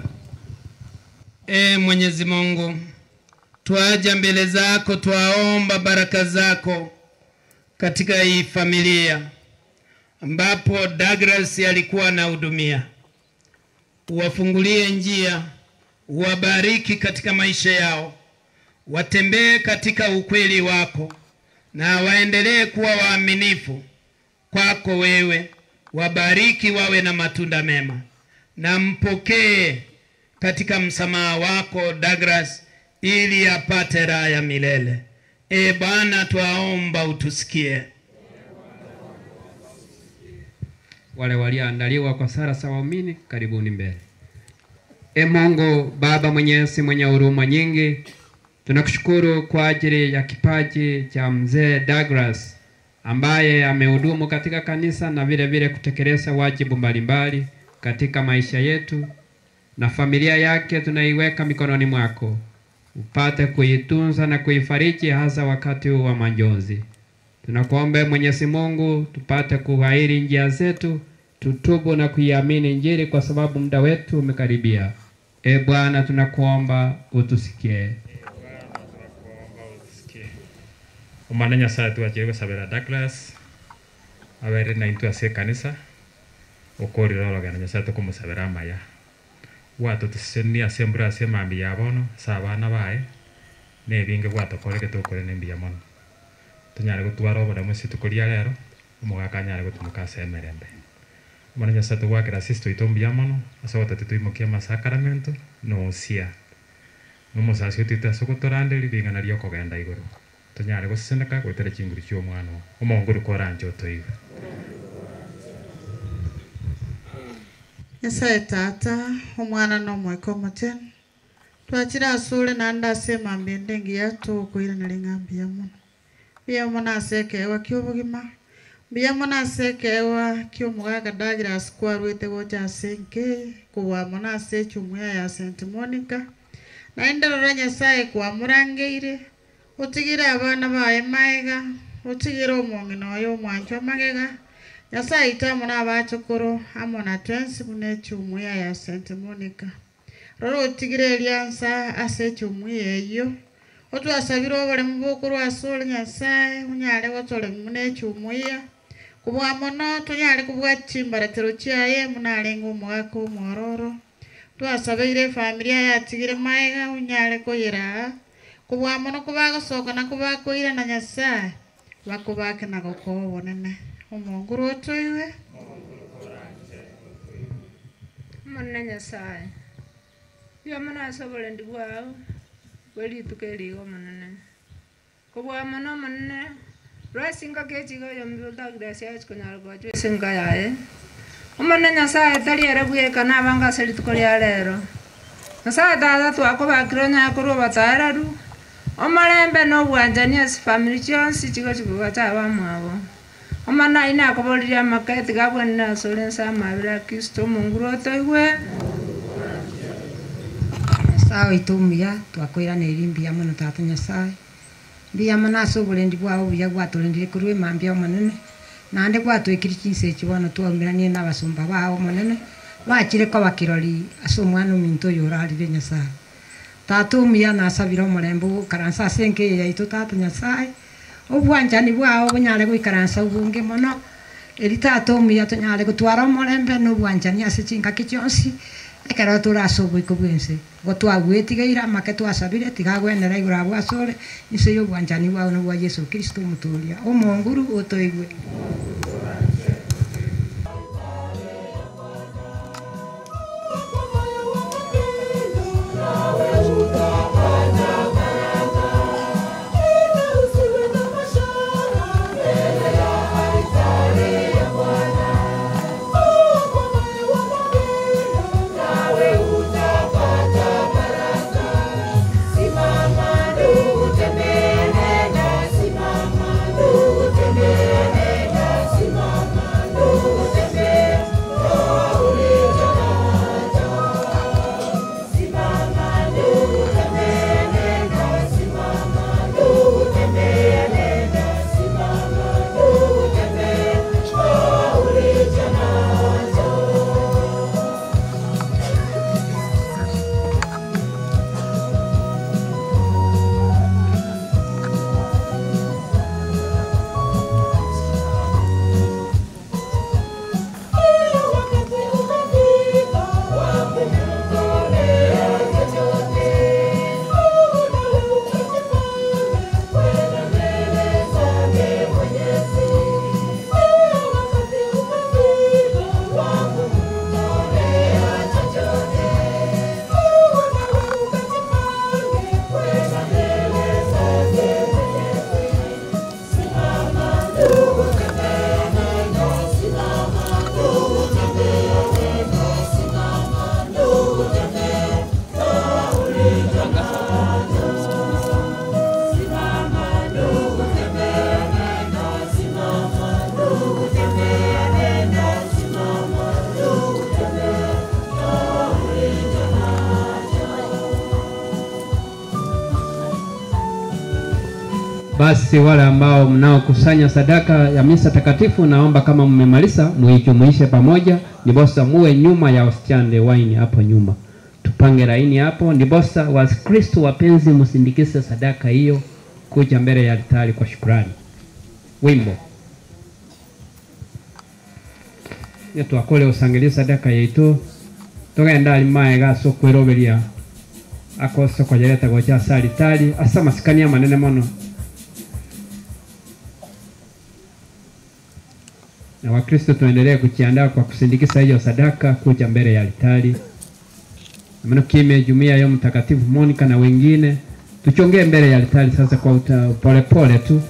Ee Mwenyezi Mungu, twaja mbele zako, twaomba baraka zako katika hii familia ambapo Douglas alikuwa anahudumia. Uwafungulie njia, uwabariki katika maisha yao, watembee katika ukweli wako na waendelee kuwa waaminifu kwako wewe. Wabariki wawe na matunda mema, na mpokee katika msamaha wako Douglas, ili apate raha ya milele. E Bwana, twaomba utusikie. Wale walioandaliwa kwa sala za waumini, karibuni mbele. E Mungu Baba Mwenyezi, mwenye huruma nyingi, tunakushukuru kwa ajili ya kipaji cha mzee Douglas ambaye amehudumu katika kanisa na vile vile kutekeleza wajibu mbalimbali katika maisha yetu, na familia yake tunaiweka mikononi mwako, upate kuitunza na kuifariji hasa wakati huu wa majonzi. Tunakuomba Mwenyezi Mungu tupate kughairi njia zetu, tutubu na kuiamini Injili kwa sababu muda wetu umekaribia. E Bwana, tunakuomba utusikie. Omwana Nyasaye twachire gosabera Douglas abere naintwe ase ekanisa okorire orogendo Nyasaye tokomosabera amaya gwatotusesenia ase embura ase emambi ya bono ase abana baye na ebinge gwatokorire tokore na embuya mono tonyare gotwara oboremo ase rituko ria rero omogaka anyare gotumoka ase emerembe. Omwana Nyasaye togwakera sister oito mbuya mono ase ogotati toimokie amasakaramento na osia na omosasi otoite ase ogotoranderia ring'ana ria okogenda igoro tonyare goseseneka goetera chinguru chia omwana oo omonguru koranche otoigwe. Nyasae Tata, Omwana na Omoika Omochenu, twachire asore naende ase emambia ende engiya togokoiraneria ng'a mbuya mono. Mbuya mono ase ekeegwa kia obogima, mbuya mono ase ekeegwa kia omogaka Douglas kwarwete gocha ase enka eye, kobua mono ase echumuiya ya St. Monica. Naende rora Nyasae kwamorangeire, otigire abana baye magega, otigire omong'ina oye omwanchwa magega, Nyasae aito amo na abachokoro, amo na twensi buna echumuiya ya St. Monica. Rora otigire eriansa ase echumuiya eyio, otwasabire oboremu bokorwa ase ore Nyasae, onyare gotoremia buna echumuiya, kobua mono tonyare kobwatia chimbaratero chiaye buna arenge omogaka omwororo. Twasabeire efamilia yatigire magega onyare koyeraa, kobua mono kobagosoka na kobakoirana Nyasae, bakobake na gokoa obonene. Omonguru otoigwe. Omonene Nyasae, mbuya mono ase oborendi bwao bwe rituko eri iga Omonene. Kobua mono Omonene, rwa ase engaki echiga oyomo Douglas achia konyara koachwa ase enka yaye. Omonene Nyasae tari ere bweka nabange ase rituko ria rero. Nyasae Tata twakobakire onyare korwa obotoereru, omorembe na obwanchani ase chifamiri chionsi chigochi kogacha abamwabo. Omonene ayio nakoboririe amaka tiga abwenere ase ore nse amabera a Kristo omonguru otoigwe. Nyasae oito omuya, twakoiraneria mbuya mono Tata Nyasae, mbuya mono ase oborendi bwao obuya gwatorendire korwa emambia Omonene, naende gwatoekirie chinsa echi bono twaumeranire na abasomba bao Omonene, bachire koba kirori ase omwana ominto oyo orarire Nyasae. Tata omuya nasabire omorembe ogoikaransa ase enka eye yaito Tata Nyasae, obwanchani bwao bonyare goikaransa obonge mono, Eri tata omuya tonyare gotwara omorembe na obwanchani ase chingaki chionsi, ekero tore ase oboiko bwa ense. Igo twagwetigeire amake twasabire, tiga agwenera igoro abwo asore, inse y'obwanchani bwao na obwa Yeso Kristo Omotoria, Omonguru otoigwe. Basi wale ambao mnaokusanya sadaka ya misa takatifu, naomba kama mmemaliza muijumuishe pamoja, ndiposa muwe nyuma ya wasichana waini hapo nyuma, tupange laini hapo, ndiposa Wakristo wapenzi msindikize sadaka hiyo kuja mbele ya altari kwa shukrani. Wimbo nitwakole usangilie sadaka yaitu tugenda alimae gaso kwiroberia akoso kojereta gocha ase alitari ase amasikani amanene mono. Na Wakristo tuendelee kujiandaa kwa kusindikiza hiyo sadaka kuja mbele ya altari. Maana kime jumuiya ya Mtakatifu Monica na wengine tuchongee mbele ya altari sasa kwa polepole tu.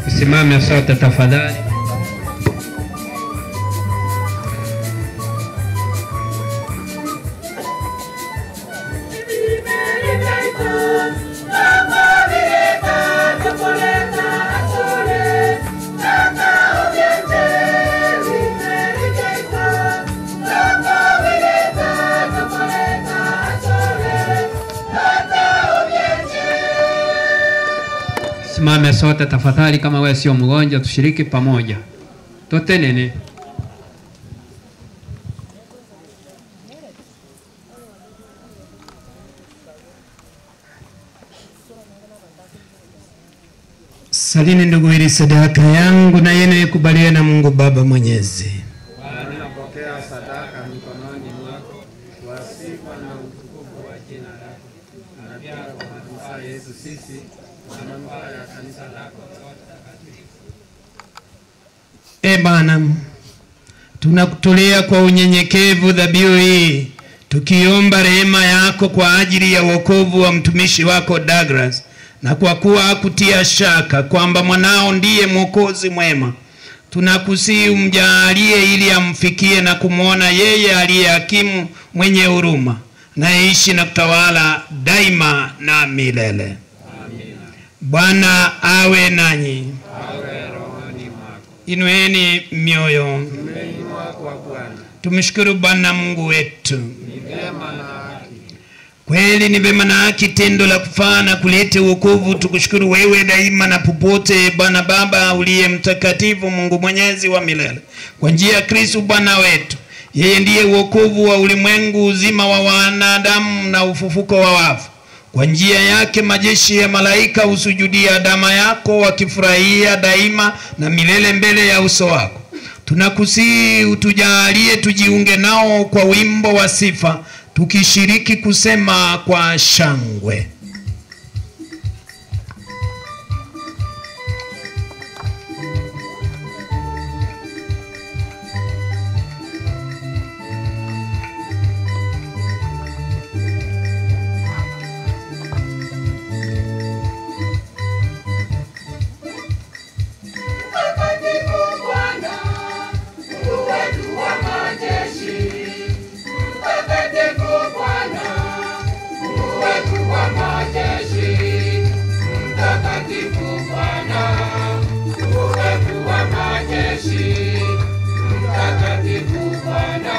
Tusimame sote tafadhali. Tusimame sote tafadhali, kama wewe sio mgonjwa, tushiriki pamoja, totenene. Salini ndugu, ili sadaka yangu na yenu ikubaliwe na Mungu Baba Mwenyezi. Bwana, pokea sadaka mikononi mwako kwa sifa na utukufu wa jina lako, na pia kwa manufaa yetu sisi na manufaa ya kanisa lako lote takatifu. E Bwana, tunakutolea kwa unyenyekevu dhabihu hii tukiomba rehema yako kwa ajili ya wokovu wa mtumishi wako Douglas, na kwa kuwa hakutia shaka kwamba mwanao ndiye mwokozi mwema, tunakusihi umjaalie ili amfikie na kumwona yeye aliye hakimu mwenye huruma, naishi na kutawala daima na milele. Bwana awe nanyi. Inueni mioyo. Tumeinua kwa Bwana. Tumshukuru Bwana Mungu wetu. Ni vyema na haki. Kweli ni vema na haki, tendo la kufaa na kuleta wokovu. Tukushukuru wewe daima na popote, Bwana Baba uliye mtakatifu, Mungu mwenyezi wa milele, kwa njia ya Kristo Bwana wetu. Yeye ndiye wokovu wa ulimwengu, uzima wa wanadamu na ufufuko wa wafu. Kwa njia yake majeshi ya malaika husujudia dama yako, wakifurahia daima na milele mbele ya uso wako. Tunakusihi utujalie tujiunge nao kwa wimbo wa sifa, tukishiriki kusema kwa shangwe. Mtakatifu Bwana, Mungu wetu wa majeshi. Mtakatifu Bwana, Mungu wetu wa majeshi. Mtakatifu Bwana, Mungu wetu wa majeshi. Mtakatifu Bwana,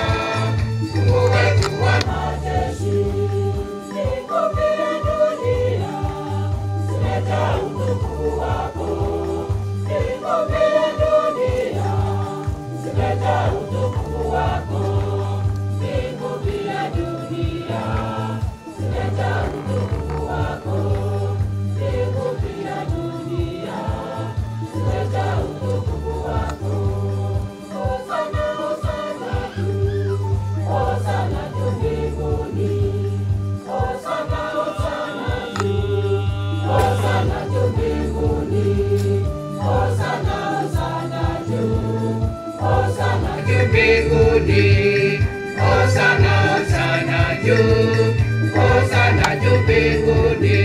Mungu wetu wa majeshi. Mbingu pia dunia zimejaa utukufu wako. Mbingu pia dunia zimejaa utukufu wako. Mbingu pia dunia zimejaa utukufu wako. Mbingu pia dunia zimejaa utukufu wako. Hosana, hosana juu, hosana juu mbinguni. Hosana, hosana juu, hosana juu mbinguni. Hosana, hosana juu, hosana juu mbinguni. Hosana, hosana juu, hosana juu mbinguni.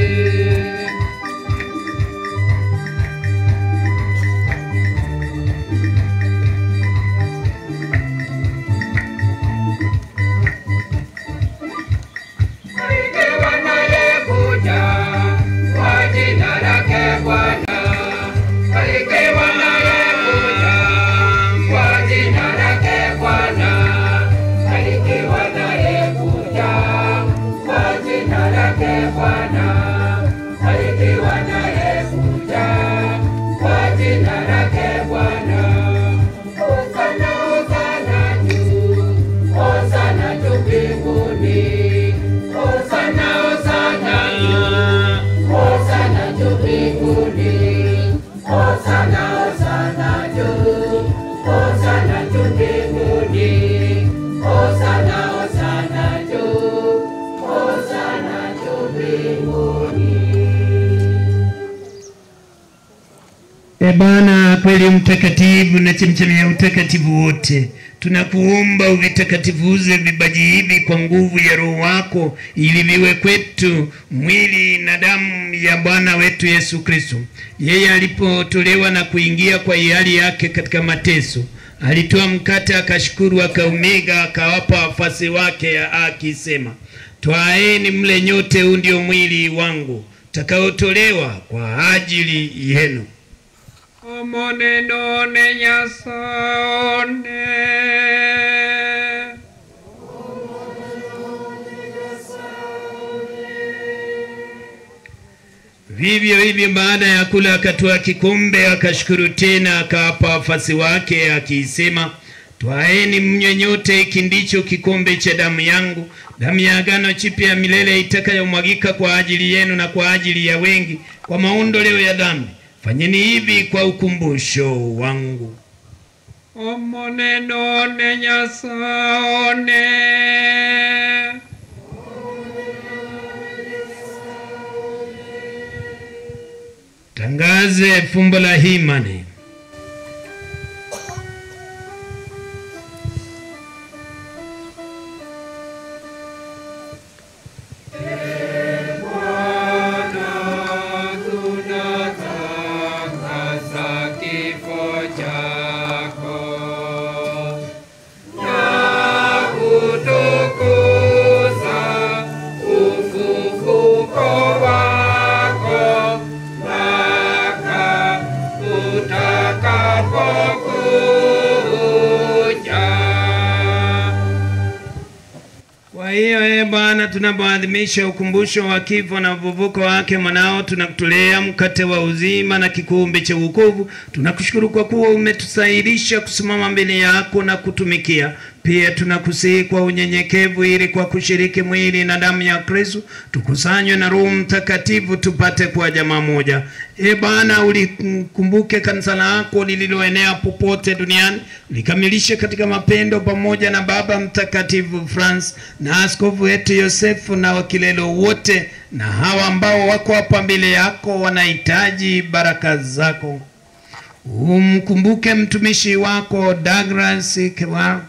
Barikiwa anayekuja kwa jina lake Bwana. Barikiwa anayekuja kwa jina lake Bwana. Barikiwa anayekuja kwa jina lake Bwana. Barikiwa anayekuja kwa jina lake Bwana. Hosana, hosana juu, hosana juu mbinguni. Hosana, hosana juu, hosana juu mbinguni. Hosana, hosana juu, hosana juu mbinguni. Hosana, hosana juu, hosana juu mbinguni. E Bwana kweli mtakatifu na chemchemi ya utakatifu wote, tunakuomba uvitakatifuze vipaji hivi kwa nguvu ya Roho wako, ili viwe kwetu mwili na damu ya Bwana wetu Yesu Kristo. Yeye alipotolewa na kuingia kwa hiari yake katika mateso, alitoa mkate, akashukuru, akaumega, akawapa wafuasi wake, akisema, twaeni mle nyote, huu ndio mwili wangu utakaotolewa kwa ajili yenu. Omoneno ne Nyasaye. Vivyo hivyo baada ya kula akatwaa kikombe, akashukuru tena, akawapa wafuasi wake akisema, Twaeni mnywe nyote, hiki ndicho kikombe cha damu yangu, damu ya agano jipya ya milele itakayomwagika kwa ajili yenu na kwa ajili ya wengi kwa maondoleo ya dhambi. Fanyeni hivi kwa ukumbusho wangu. Omoneno ne Nyasaye. Tangaze fumbo la imani. Tunatangaza kifo chako na kutukuza ufufuko wako mpaka utakapokuja. Kwa hiyo ee Bwana, tunapoadhimisha ukumbusho wa kifo na ufufuko wake mwanao, tunakutolea mkate wa uzima na kikombe cha wokovu. Tunakushukuru kwa kuwa umetusailisha kusimama mbele yako na kutumikia. Pia tunakusihi kwa unyenyekevu, ili kwa kushiriki mwili na damu ya Kristo tukusanywe na Roho Mtakatifu tupate kuwa jamaa moja. E Bwana, ulikumbuke kanisa lako lililoenea popote duniani, likamilishe katika mapendo pamoja na Baba Mtakatifu Francis na askofu wetu Yosefu na wakilelo wote na hawa ambao wako hapa mbele yako wanahitaji baraka zako. Umkumbuke mtumishi wako Douglas Kewa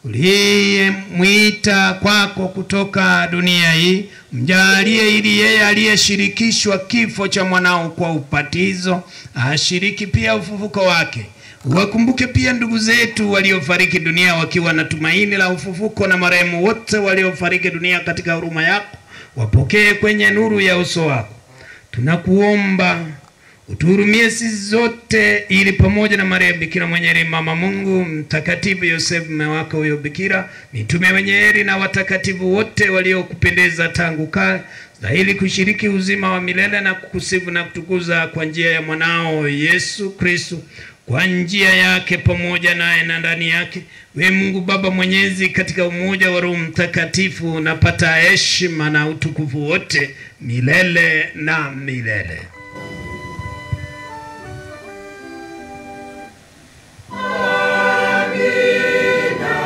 uliyemwita kwako kutoka dunia hii, mjalie ili yeye aliyeshirikishwa kifo cha mwanao kwa ubatizo ashiriki pia ufufuko wake. Wakumbuke pia ndugu zetu waliofariki dunia wakiwa na tumaini la ufufuko, na marehemu wote waliofariki dunia katika huruma yako, wapokee kwenye nuru ya uso wako. Tunakuomba utuhurumie sisi zote, ili pamoja na Maria Bikira mwenye heri, mama Mungu, Mtakatifu Yosefu mume wake huyo Bikira, mitume wenye heri na watakatifu wote waliokupendeza tangu kale, stahili kushiriki uzima wa milele na kukusifu na kutukuza kwa njia ya mwanao Yesu Kristo, kwa njia yake pamoja naye na ndani yake, we Mungu Baba Mwenyezi, katika umoja wa Roho Mtakatifu, unapata heshima na utukufu wote milele na milele. Amina.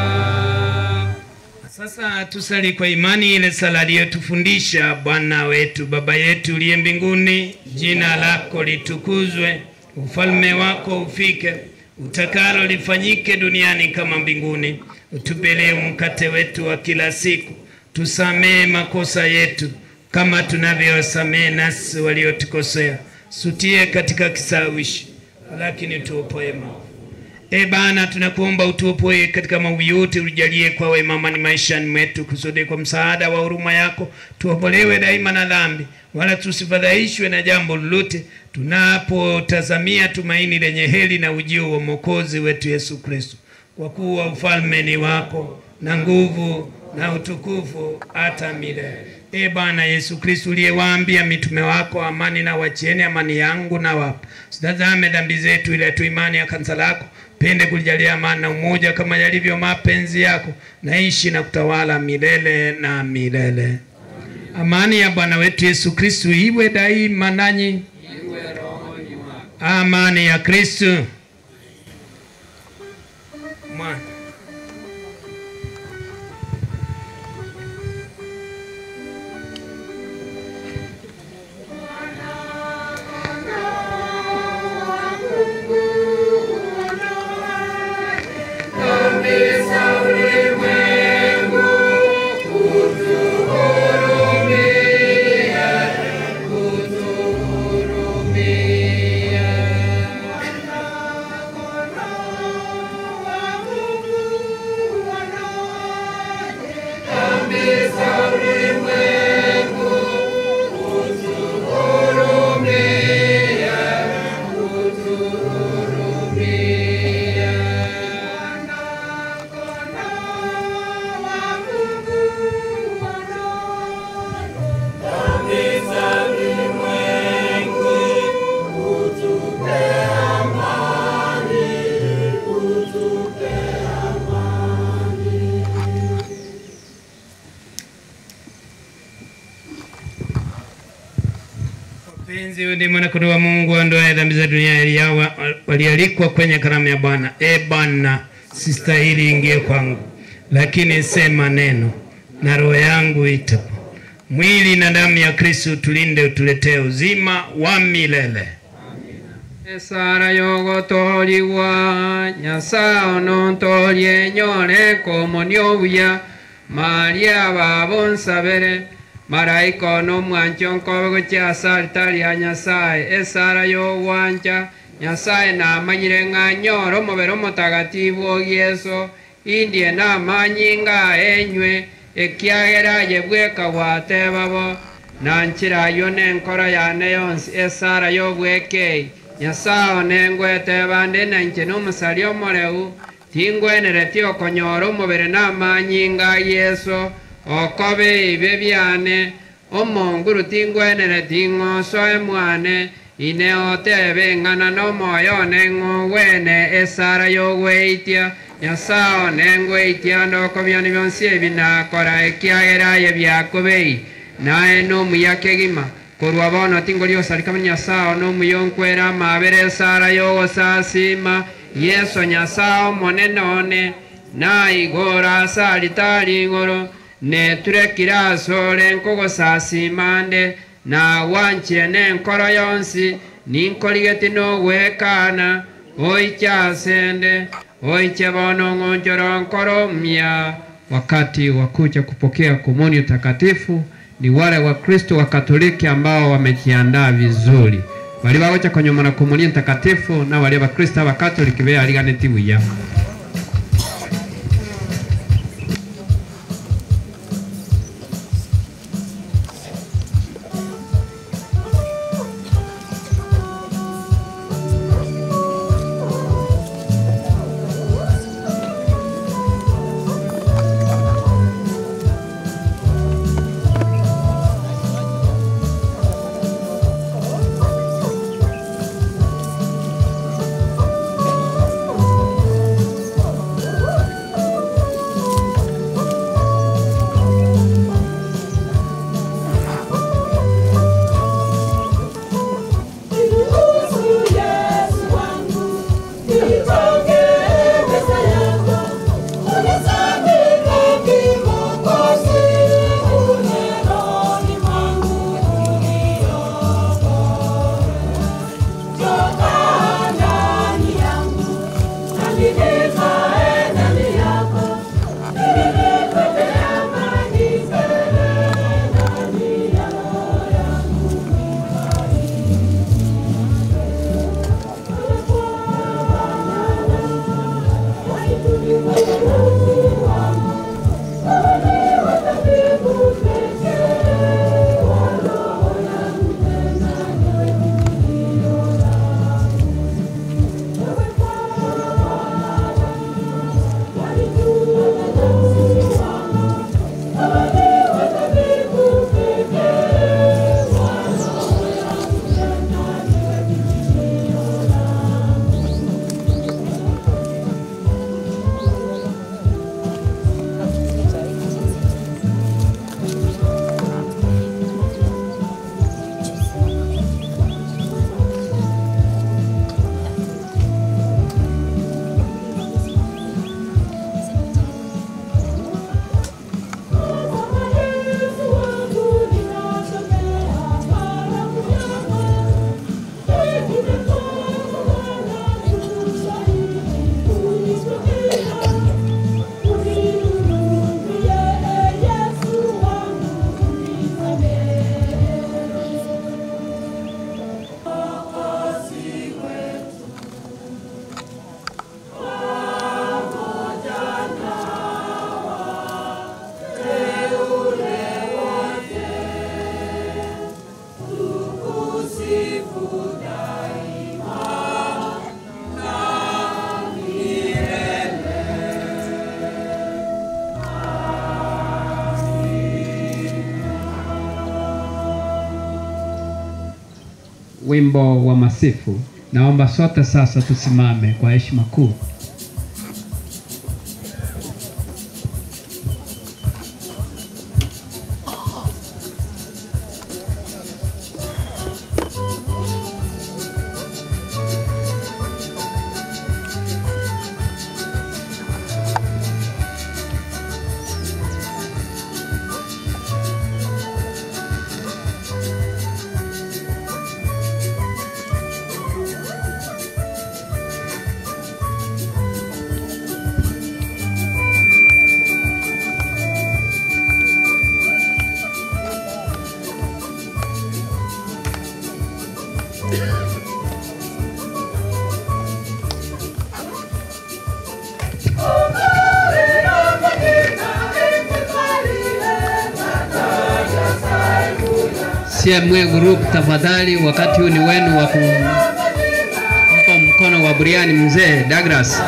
Amina. Sasa tusali kwa imani ile sala aliyotufundisha Bwana wetu. Baba yetu uliye mbinguni, jina lako litukuzwe, ufalme wako ufike, utakalo lifanyike duniani kama mbinguni. Utupe leo mkate wetu wa kila siku, tusamee makosa yetu kama tunavyowasamehe nasi waliotukosea, sutie katika kisawishi, lakini tuopoe maovu. E Bwana, tunakuomba utuopoe katika maovu yote, ujalie kwa wema amani maishani mwetu, kusudi kwa msaada wa huruma yako tuopolewe daima na dhambi, wala tusifadhaishwe na jambo lolote, tunapotazamia tumaini lenye heri na ujio wa Mwokozi wetu Yesu Kristo. Kwa kuwa ufalme ni wako na nguvu na utukufu hata milele. E Bwana Yesu Kristo, uliyewaambia mitume wako, amani na wachieni, amani yangu na wapa, usitazame dhambi zetu, ila tu imani ya kanisa lako pende kulijalia amani na umoja kama yalivyo mapenzi yako, naishi na kutawala milele na milele. Amani ya Bwana wetu Yesu Kristo iwe daima nanyi. Amani ya Kristo. Mwana. Utuhurumie, utuhurumie. Huyu ndiye mwana-kondoo wa Mungu aondoaye dhambi za dunia. Heri yao walialikwa kwenye karamu ya Bwana. E Bwana, sistahili ingie kwangu, lakini sema neno na roho yangu itapo. Mwili na damu ya Kristo tulinde, utuletee uzima wa milele. Esara yogotoliwa Nyasaye onontorie nyore komonio buya Maria babo nsabere maraika ono mwancho nkobe gochia ase altari ya Nyasaye. Esara yogwancha Nyasaye namanyire ng'a nyore omobere omotagatifu o Yeso indie namanyinga enywe ekiagera aye bweka gwateba bo na nchira aywo nenkoro yane yonsi. Esara yobwekei Nyasaye one ngweteba nde na inche na omusari omoreu tingwenereti okonyora omobere namanyinga Yeso okobe ibe biane omonguru tingwenereti ng'osoe mwane ine otebe ng'ana na omoyo one ng'ogwene. Esara yogweitia Nyasaye one ngweitia ndokobiani bionsi ebi nakora ekiagera aye biakobei naye nomuya kegima korwa bono tingori osarika Nyasaye nomuya onkwera amabere. Esara yogosasima Yeso Nyasaye omonene one naigora ase alitari igoro neturekire asore nkogosasima nde nawanchire nenkoro yonsi ninkorigeti nogwekana oiche asende oiche bono ng'onchoro nkoro mya. Wakati wa kuja kupokea komunio takatifu ni wale wa Kristo wa Katoliki ambao wamejiandaa vizuri bali bagocha konyomana komunio takatifu na wale wa Kristo wa Katoliki beariganeti buya. Wimbo wa masifu. Naomba sote sasa tusimame kwa heshima kuu. CMA Group, tafadhali, wakati huu ni wenu wa kumpa mkono wa buriani mzee Douglas.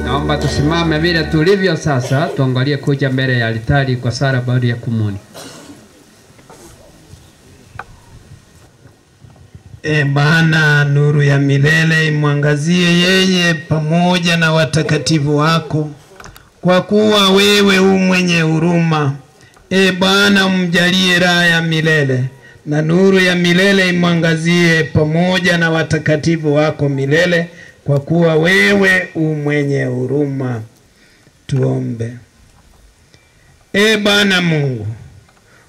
Naomba tusimame vile tulivyo sasa, tuangalie kuja mbele ya altari kwa sala baada ya kumuni. E Bwana, nuru ya milele imwangazie yeye pamoja na watakatifu wako, kwa kuwa wewe u mwenye huruma. E Bwana, umjalie raha ya milele na nuru ya milele imwangazie pamoja na watakatifu wako milele, kwa kuwa wewe u mwenye huruma. Tuombe. E Bwana Mungu,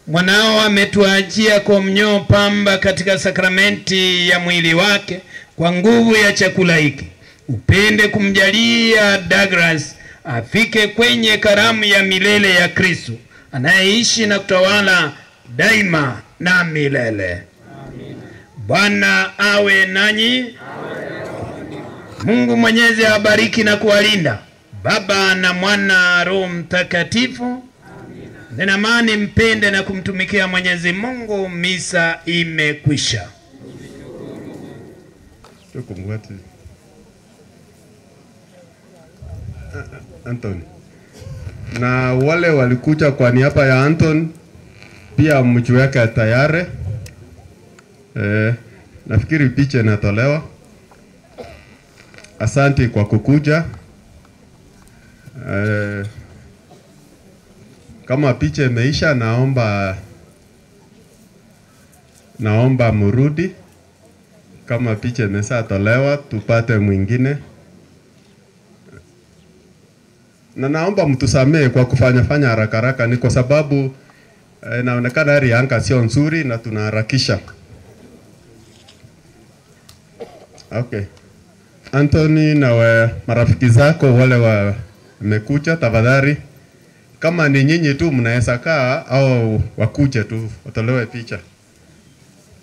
mwanao ametuachia kwa mnyoo pamba katika sakramenti ya mwili wake kwa nguvu ya chakula hiki, upende kumjalia Douglas afike kwenye karamu ya milele ya Kristo anayeishi na kutawala daima na milele. Bwana awe nanyi. Mungu Mwenyezi awabariki na kuwalinda, Baba na Mwana, Roho Mtakatifu. Nena amani, mpende na kumtumikia Mwenyezi Mungu. Misa imekwisha. Tukumwati. Anthony. Na wale walikuja kwa niaba ya Anton pia mjiweke tayari. Nafikiri picha inatolewa. Asante kwa kukuja. Kama picha imeisha, naomba murudi. Kama picha imeshatolewa, tupate mwingine. Na naomba mtusamee kwa kufanya fanya haraka haraka, ni kwa sababu inaonekana hali ya anga sio nzuri na tunaharakisha. Okay. Anthony na we, marafiki zako wale wamekuja, tafadhali kama ni nyinyi tu mnaweza kaa au wakuje tu watolewe picha.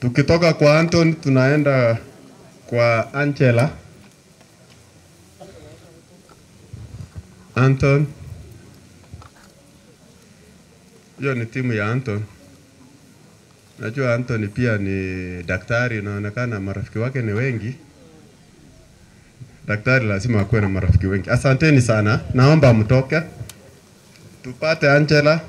Tukitoka kwa Anthony tunaenda kwa Angela. Anton, hiyo ni timu ya Anton. Najua Anthony pia ni daktari, inaonekana marafiki wake ni wengi. Daktari lazima akuwe na marafiki wengi. Asanteni sana, naomba mtoke tupate Angela.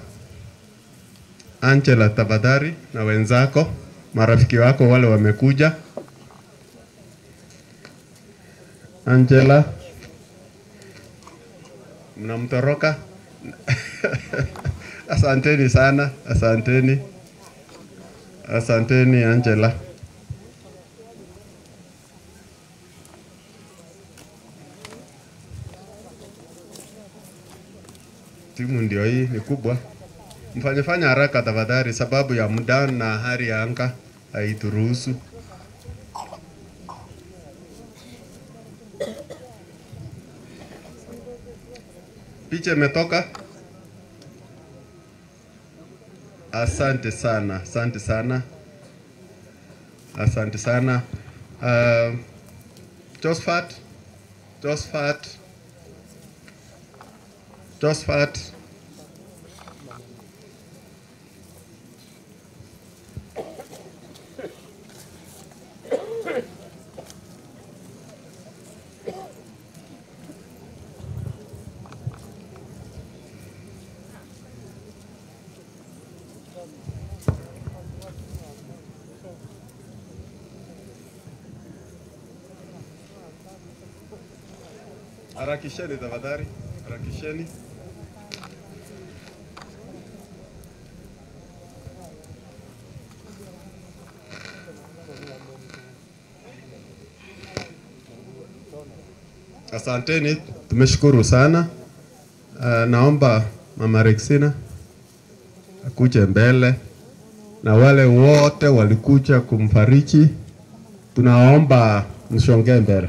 Angela tafadhali, na wenzako marafiki wako wale wamekuja. Angela, mnamtoroka? Asanteni sana, asanteni, asanteni Angela. Timu ndio hii, ni kubwa. Mfanye fanya haraka tafadhali, sababu ya muda na hali ya anga haituruhusu. Picha imetoka. Asante sana, asante sana, asante sana. Josephat, Josephat, Josephat. Harakisheni tafadhali, harakisheni. Asanteni, tumeshukuru sana. Naomba Mama Rexina akuje mbele na wale wote walikuja kumfariji, tunaomba msongee mbele.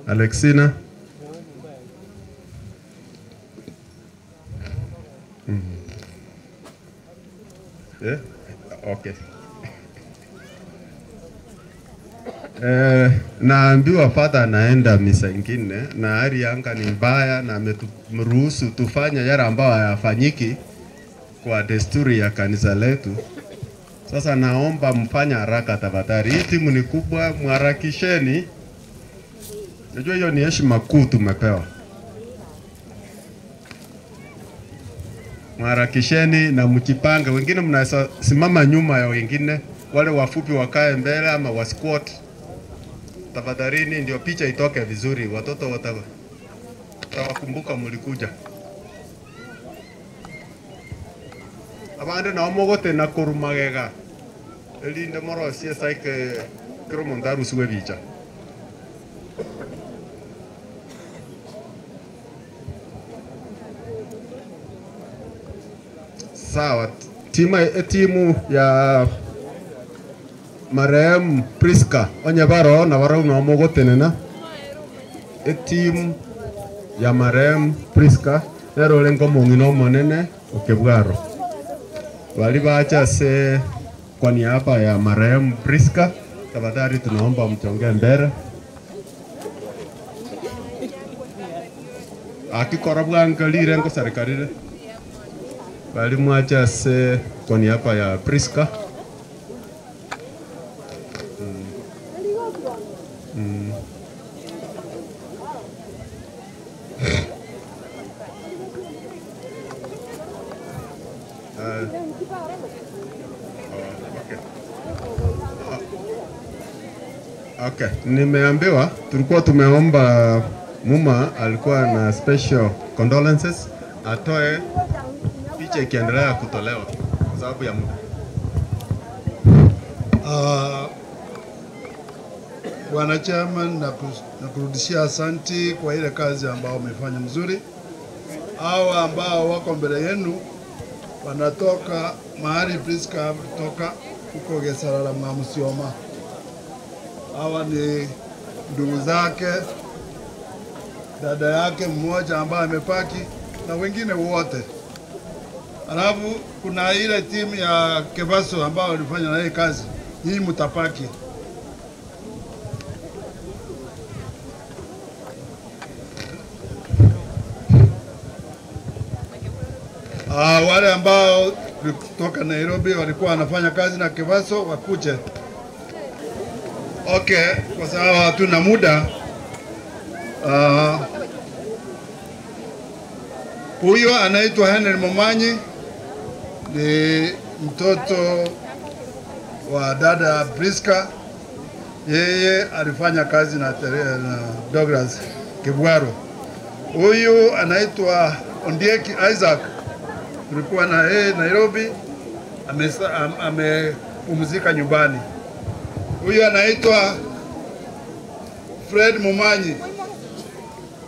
Alexina. Yeah? Okay. Naambiwa father anaenda misa ingine na hali ya anga ni mbaya na ameturuhusu tufanye yale ambayo hayafanyiki kwa desturi ya kanisa letu. Sasa naomba mfanye haraka tafadhali. Hii timu ni kubwa, mharakisheni. Najua hiyo ni heshima kuu tumepewa. Mharakisheni na mjipange. Wengine mnaweza simama nyuma ya wengine, wale wafupi wakae mbele ama wa squat. Tafadhalini, ndio picha itoke vizuri, watoto watawakumbuka mlikuja. Abande nao mogotena korumagega erinde morosie saike kero omonto arusiwe bicha. Sawa, timu ya marehemu Priska onye baro na barau no mogotenena. Etimu ya marehemu Priska nero orengo omong'ina omonene okebwaro. Bari bacha se kwa niaba ya marehemu Priska, tafadhali tunaomba mchongee mbele. Akikora bwanka lirengo serikalire. Bali mwacha se kwa niaba ya Priska. Okay. Nimeambiwa tulikuwa tumeomba Muma alikuwa na special condolences atoe picha ikiendelea kutolewa kwa sababu ya muda. Bwana Chairman, na kurudishia asanti kwa ile kazi ambayo umefanya mzuri. Hawa ambao wako mbele yenu wanatoka mahali Priska kutoka huko Gesarara mwa Musioma. Hawa ni ndugu zake, dada yake mmoja ambaye amepaki na wengine wote. Alafu kuna ile timu ya Kebaso ambao walifanya na yeye kazi, nyinyi mtapaki. Wale ambao kutoka Nairobi walikuwa wanafanya kazi na Kebaso wakuje. Okay, kwa sababu hatuna muda. Huyo anaitwa Henry Momanyi, ni mtoto wa dada Priska. Yeye alifanya kazi na Douglas Kibwaro. Huyu anaitwa Ondieki Isaac, tulikuwa na yeye Nairobi, amepumzika nyumbani. Huyu anaitwa Fred Momanyi,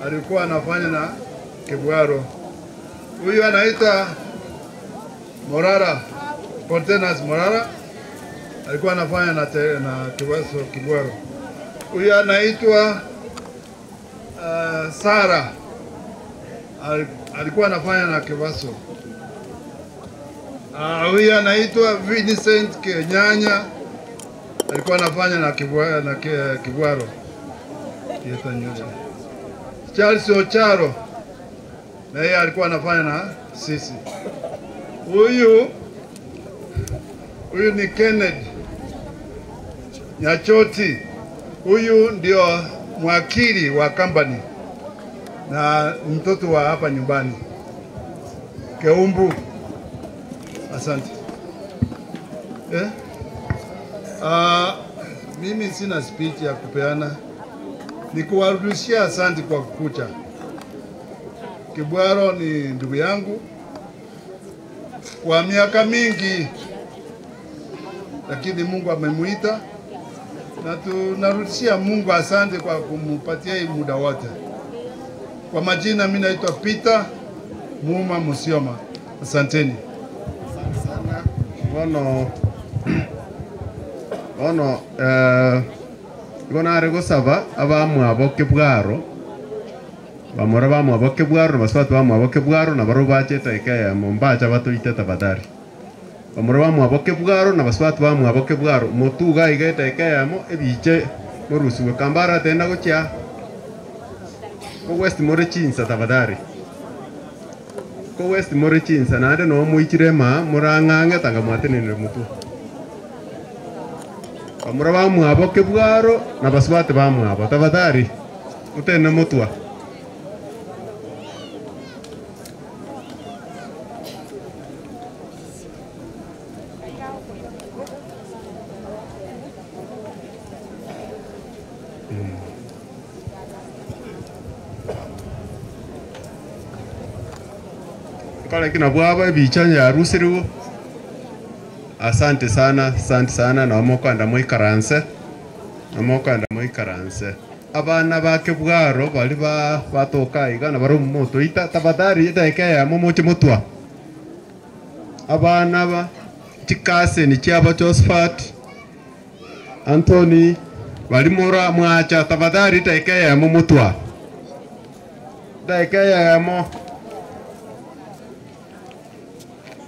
alikuwa anafanya na Kibwaro. Huyu anaitwa Morara, Containers Morara, alikuwa anafanya na Kebaso Kibwaro. Huyu anaitwa Sara, alikuwa anafanya na Kebaso. Huyu anaitwa Vincent Kenyanya, alikuwa anafanya na Kibwaro. Charles Ocharo, na yeye alikuwa anafanya na sisi. Huyu ni Kennedy Nyachoti. Huyu ndio mwakili wa company na mtoto wa hapa nyumbani Keumbu. Asante. Mimi sina speech ya kupeana, ni kuwarudishia asante kwa kukucha. Kibwaro ni ndugu yangu kwa miaka mingi, lakini Mungu amemuita na tunarudishia Mungu asante kwa kumpatia hii muda wote. Kwa majina mimi naitwa Peter Muma Musioma. Asanteni. Bono bono igo nare gosaba abamwabo Kibwaro, bamora bamwabo Kibwaro na baswati bamwabo Kibwaro na baro bachete eke mombacha batoite tafadhali. Bamora bamwabo Kibwaro na baswati bamwabo Kibwaro motuga igete eke yamo ebiche morusiwe kambara tenda gochia ko West more chinsa tafadhali. Ko West more chinsa naende no moichire ma morang'ang'e tanga mwatenenere mutu. Bamura bamwabo Kibwaro na baswati bamwabo tafadhali mutene mutwa. Kale kina bwaba ebicha ya rusiriwo. Asante sana, asante sana na mokanda moikaranse. Na mokanda moikaranse. Abana ba Kibwaro bali ba batoka iga na bari moto ita tafadhali itaike ya momoche mutwa. Abana ba chikase ni chiaba Josephat Anthony bali mora mwacha tafadhali itaike ya mutwa. Itaike ya mo.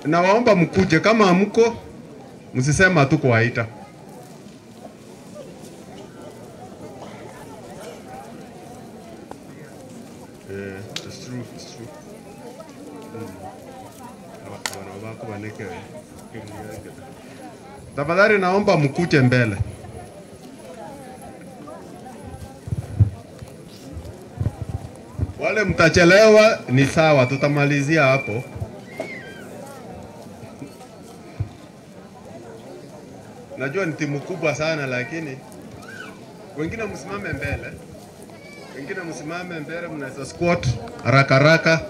Nawaomba mkuje, kama mko msisema tu kuwaita. It's true, it's true. Tafadhali naomba mkuje mbele. Wale mtachelewa ni sawa, tutamalizia hapo. Najua ni timu kubwa sana, lakini wengine msimame mbele. Wengine msimame mbele, mnaweza squat haraka haraka.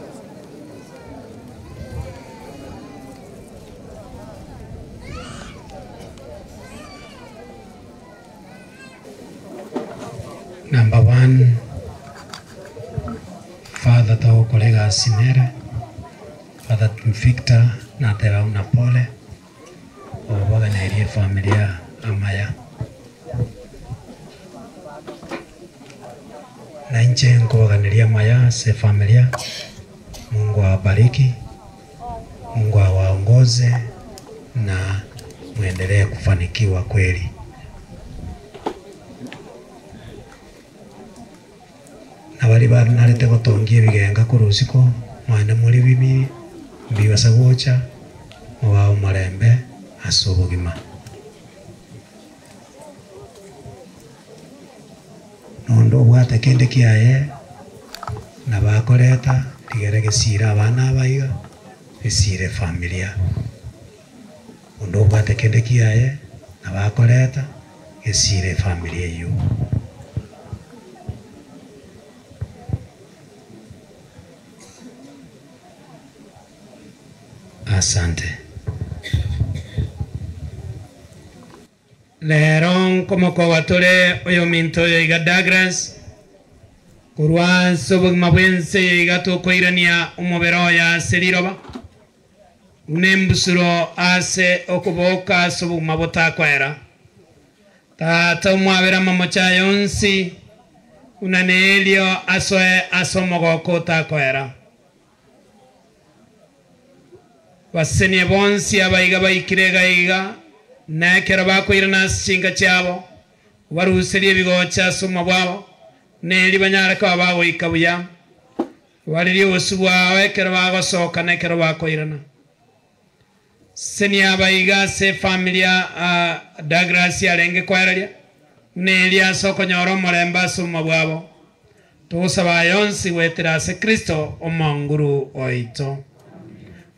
Father togokora egasi nere, Father Victor nateba buna pole, obaganeirie efamilia amaya. Na inche nkobaganeria amaya ase efamilia, Mungu awabariki, Mungu awaongoze na muendelee kufanikiwa kweli. Na baria banarete gotongia ebigenga korwa isiko, mwane more bibi, mbibasa gocha, mobae omorembe ase obogima. Nonde obwate kende kiaye, nabo akoreta, rigere gesire abana aba iga, gesire efamilia. Onde obwate kende kiaye, nabo akoreta, gesire efamilia eywo. Asante. Rero nkomokoba tore oyominto oyo iga Douglas, korwa ase obogima bw'ense eye iga tokoirania omobere oye ase riroba, buna embusuro ase okoboka ase obogima botakoera. Tata omwabere amamocho aye onsi, buna nerio asoe ase omogoko otakoera. Basesenie bonsi abaiga baikire iga iga, na ekero bakoirana ase chinka chiabo, obaruserie ebigocha ase oboma bwabo, na erio banyare koba bagoika buya. Obaririe obosio bwao ekero bagosoka na ekero bakoirana. Sesenia abaiga ase efamiri ya Douglas arenge koereria, buna erio ase okonyora omorembe ase oboma bwabo. Togosaba aya onsi goetera ase Kristo Omonguru oito.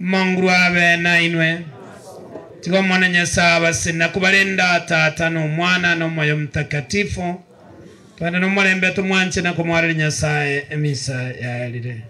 Omonguru abe nainwe. Tiga Omonene Nyasae abasesenie na kobarenda, Tata, na Omwana, na Omoyo Omotakatifu. Twende nomorembe tomwanche na komwareria Nyasae emisa yaerire.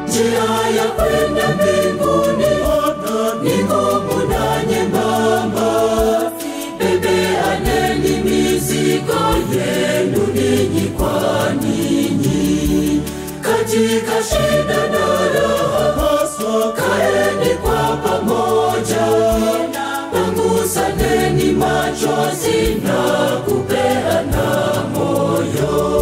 Njia ya kwenda mbinguni ni ngumu na nyembamba, bebeaneni mizigo yenu ninyi kwa ninyi. Katika shida na raha, kaeni kwa pamoja, pangusaneni machozi na kupeana moyo.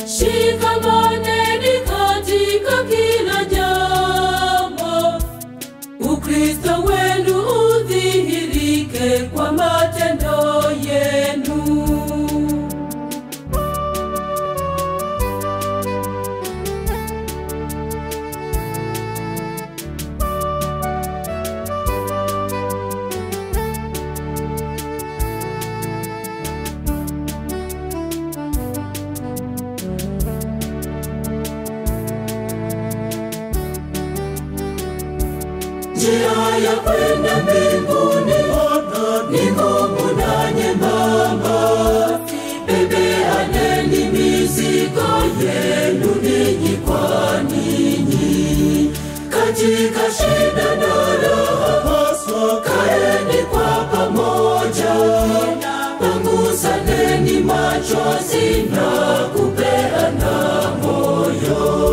Shikamaneni katika kila jambo, Ukristo wenu udhihirike kwa matendo yenu. Njia ya kwenda mbinguni ni ngumu na nyembamba, bebeaneni mizigo yenu ninyi kwa ninyi. Katika shida na raha, kaeni kwa pamoja, pangusaneni machozi na kupeana moyo.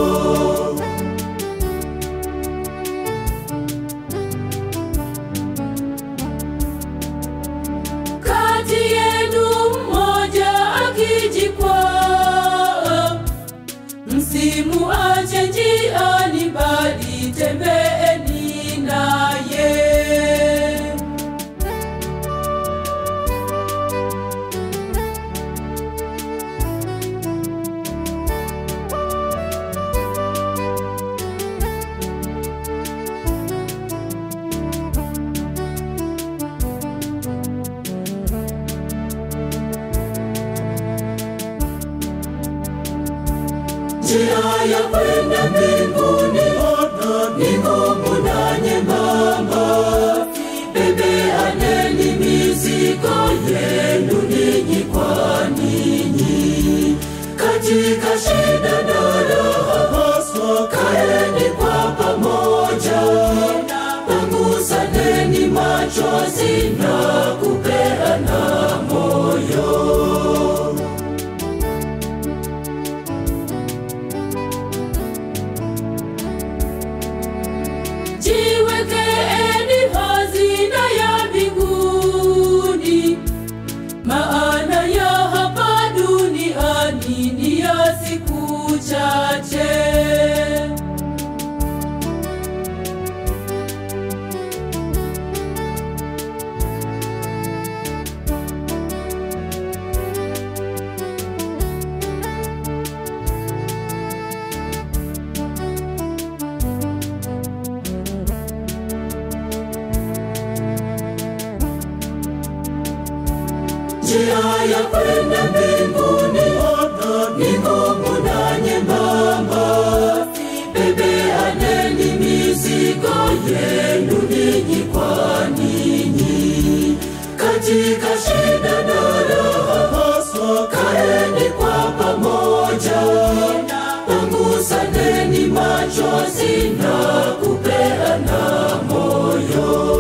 Njia ya kwenda mbinguni ni ngumu na nyembamba, bebeaneni mizigo yenu ninyi kwa ninyi. Katika shida na raha, kaeni kwa pamoja, panguzaneni machozi na kupeana moyo. Jiwekeeni hazina ya mbinguni, maana ya hapa duniani ni ya siku chache. Njia ya kwenda mbinguni ni ngumu na nyembamba, bebeaneni mizigo yenu ninyi kwa ninyi. Katika shida na raha, kaeni kwa pamoja, panguzaneni machozi na kupeana moyo.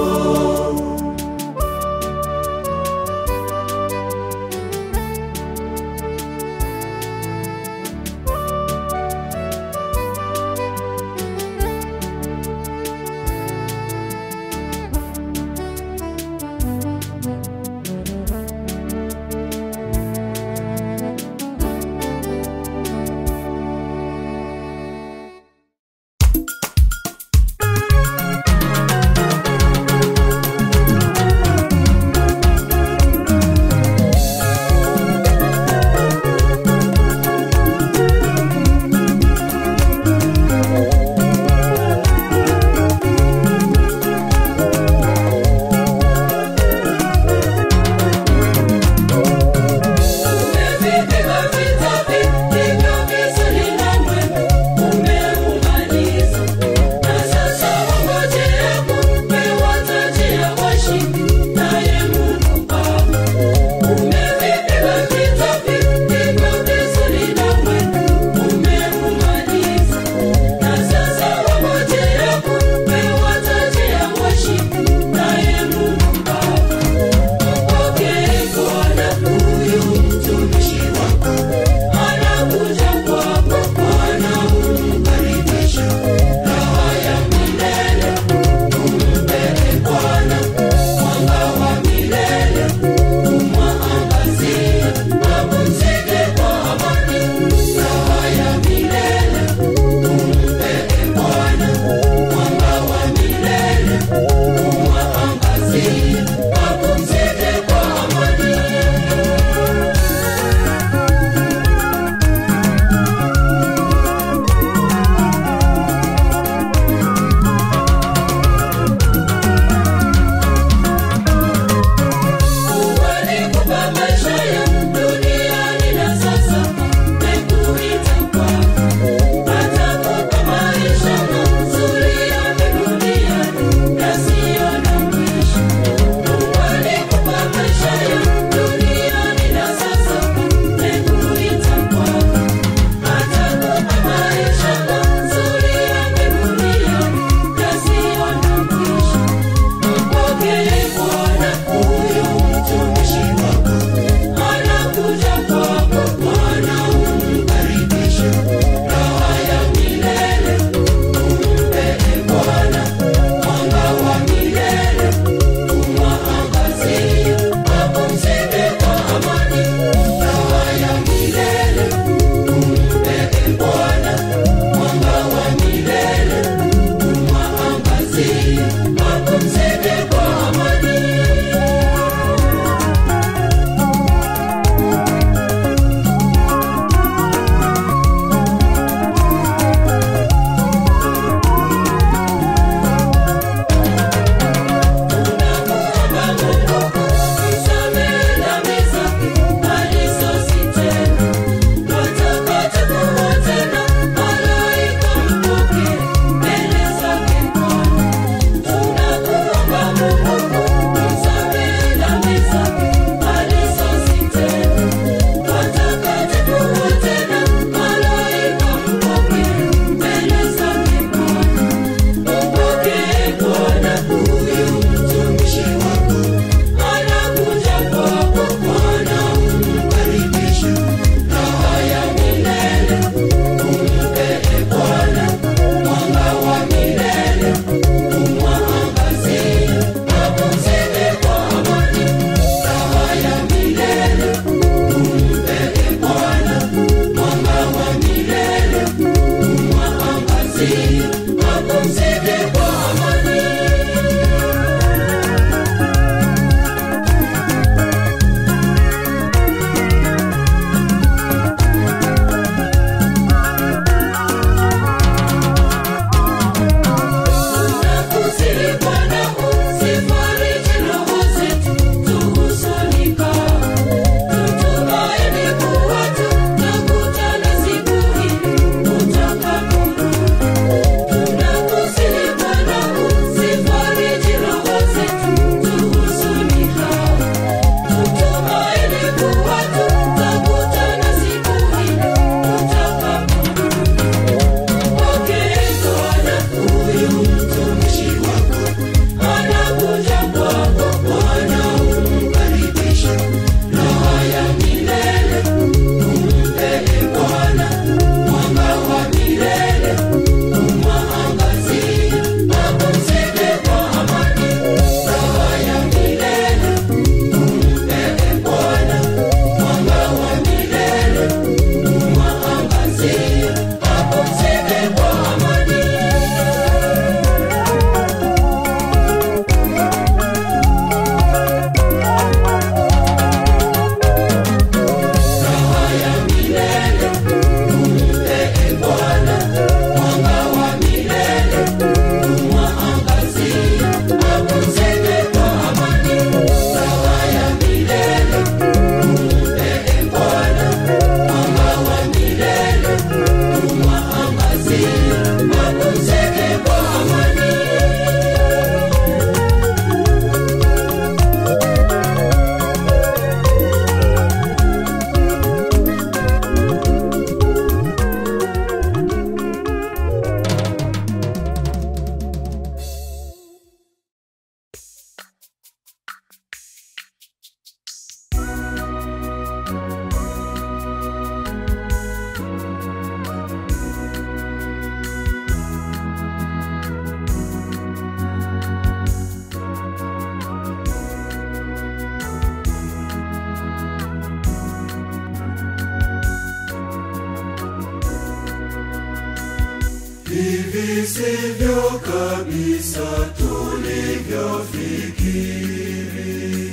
Hivi sivyo kabisa tulivyofikiri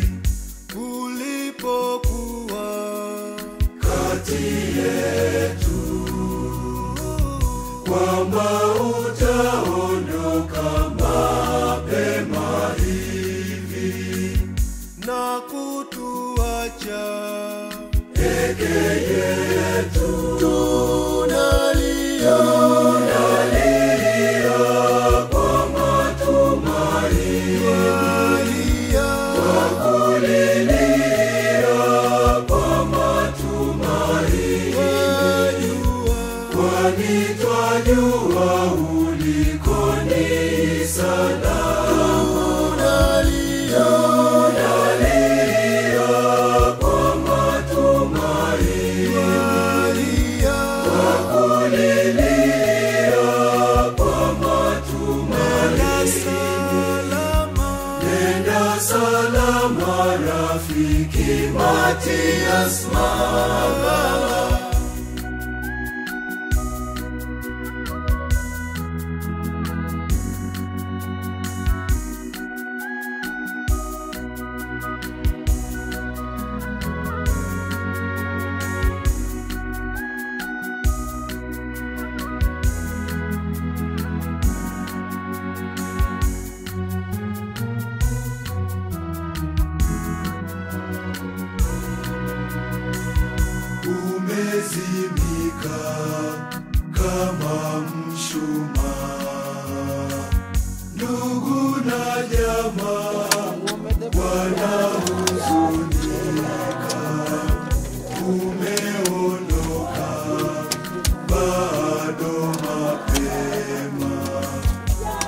Ulipokuwa kati yetu, kwamba utaondoka mapema hivi na kutuacha peke yetu. Tunalia, tunalia kwa matumaini, twakulilia kwa matumaini, kwani twajua uliko ni salama. Tunalia kwa matumaini, twakulilia kwa matumaini. Nenda salama rafiki Matias Magala. Umezimika kama mshumaa, ndugu na jamaa wanahuzunika. Umeondoka bado mapema,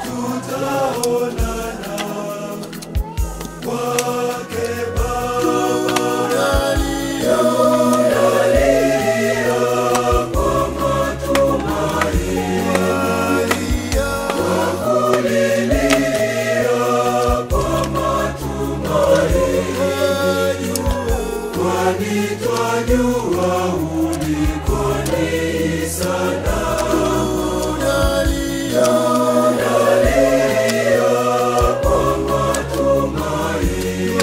tutaonana kwake Baba. Tunalia kwa matumaini, twakulilia kwa matumaini, kwani twajua uliko ni salama. Tunalia kwa matumaini,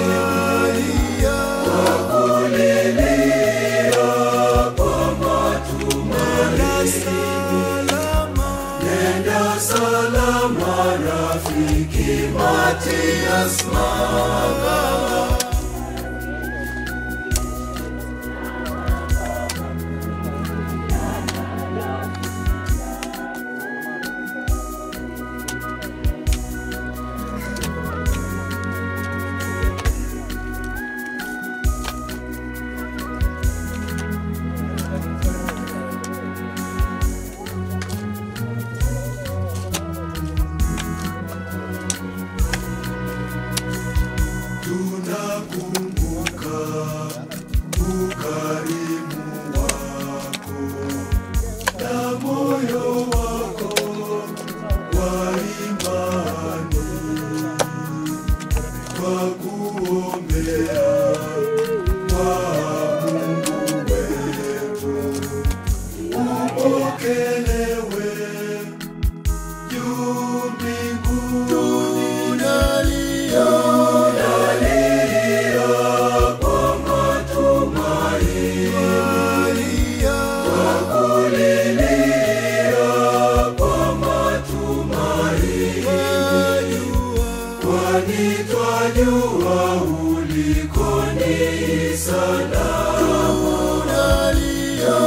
twakulilia kwa matumaini. Nenda salama rafiki Matias Magala. Tunakumbuka ukarimu wako na moyo wako wa imani, twakuombea kwa Mungu wetu, upokelewe juu mbinguni. Tunalia kwa matumaini, twakulilia kwa matumaini, kwani twajua uliko ni salama. Tunalia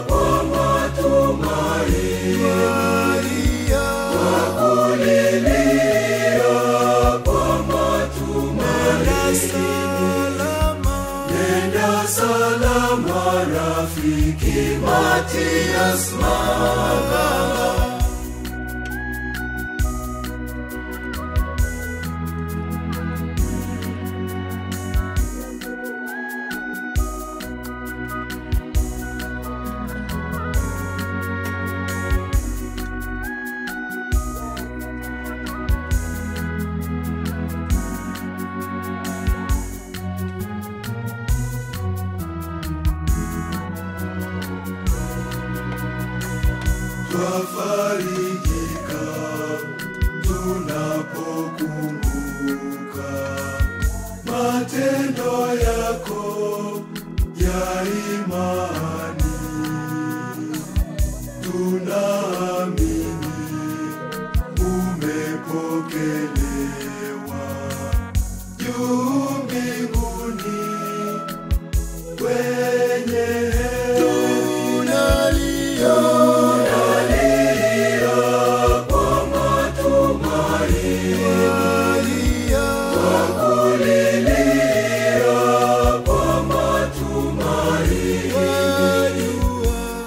kwa matumaini, twakulilia kwa matumaini. Nenda salama rafiki Matias Magala. Twafarijika tunapokumbuka matendo yako ya imani. Tunaamini umepokelewa juu mbinguni kwenye tunalia, tunalia kwa matumaini, twakulilia kwa matumaini,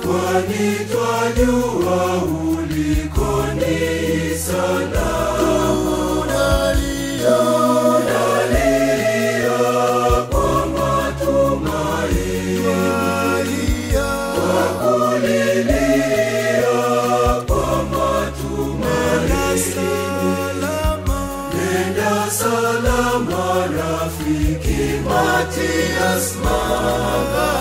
kwani twajua uliko ni salama. Tunalia kwa matumaini, twakulilia kwa matumaini. Nenda salama rafiki Matias Maganga.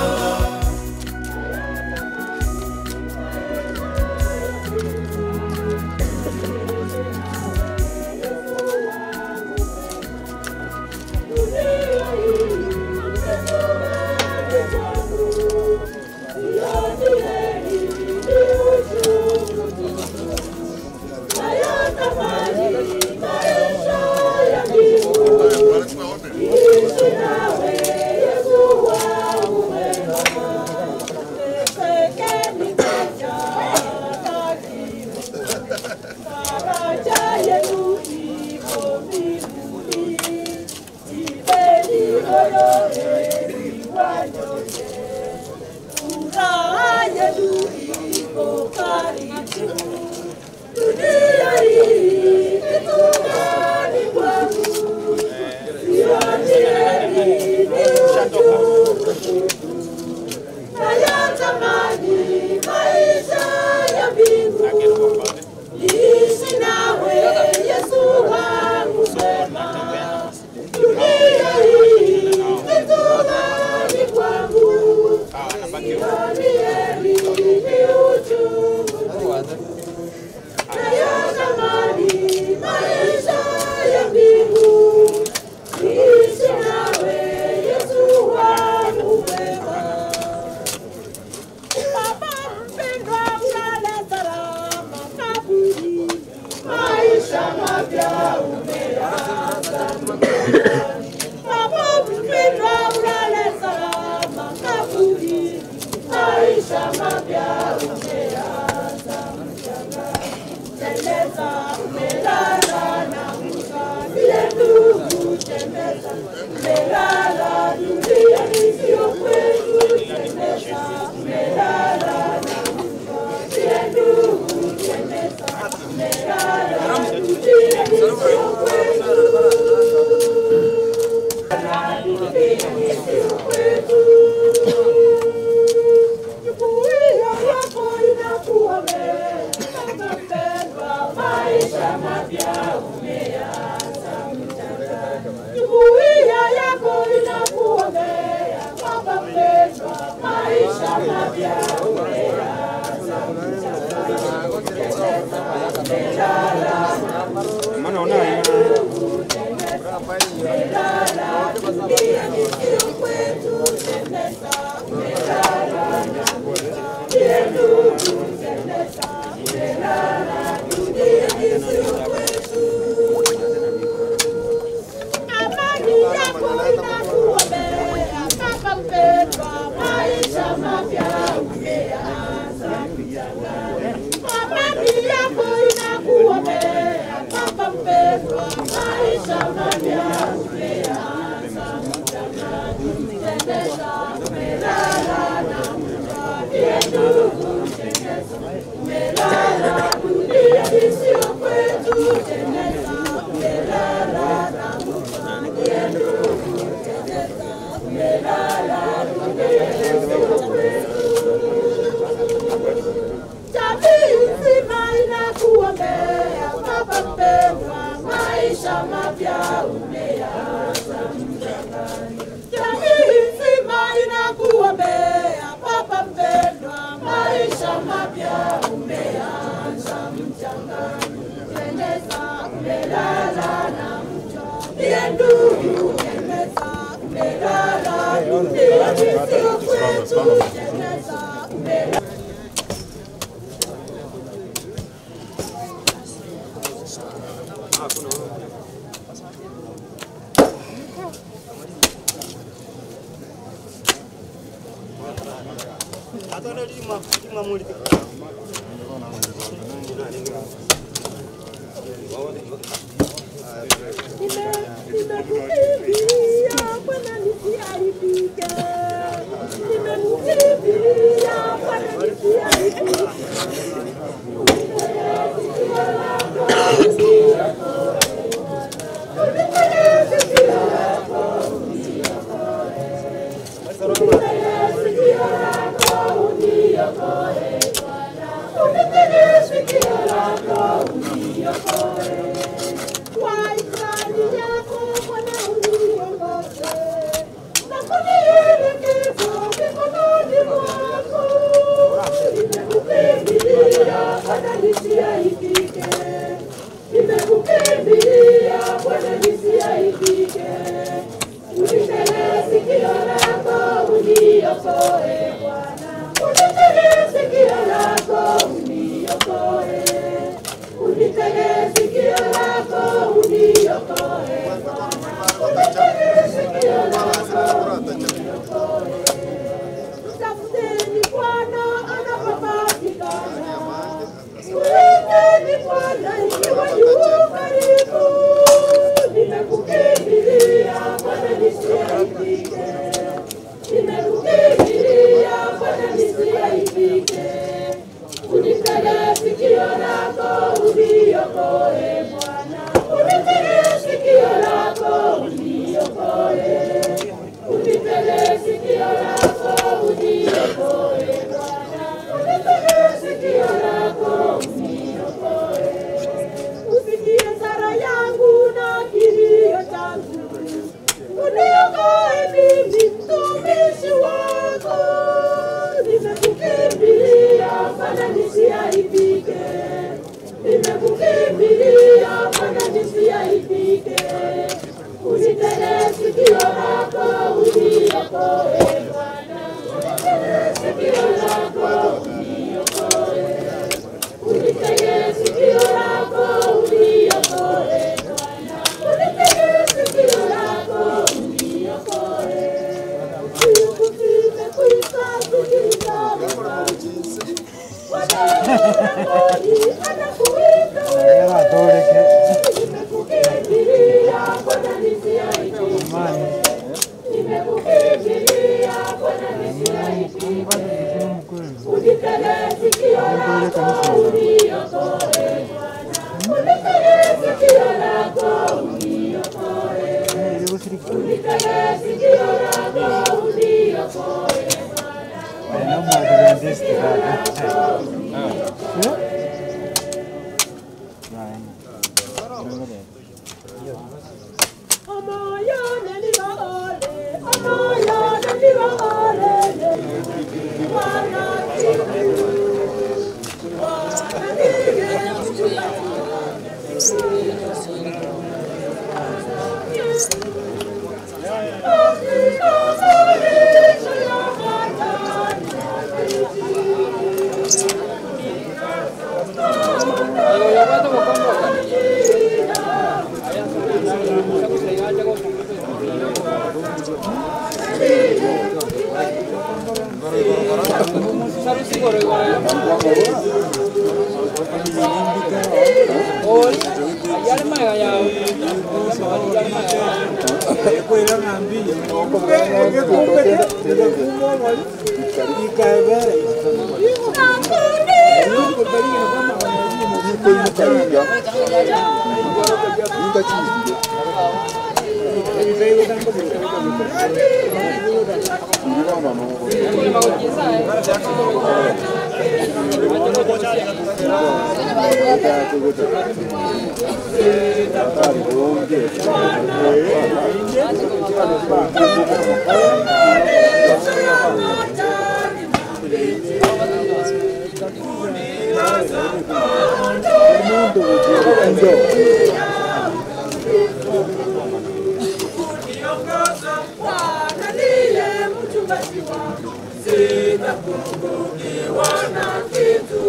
mchungaji wangu, sitapungukiwa na kitu.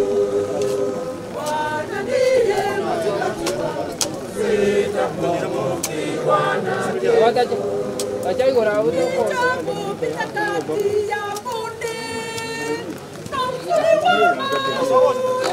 Bwana ndiye mchungaji wangu, sitapungukiwa na kitu. Nitapopita kati ya bonde na uzuri wa mauti,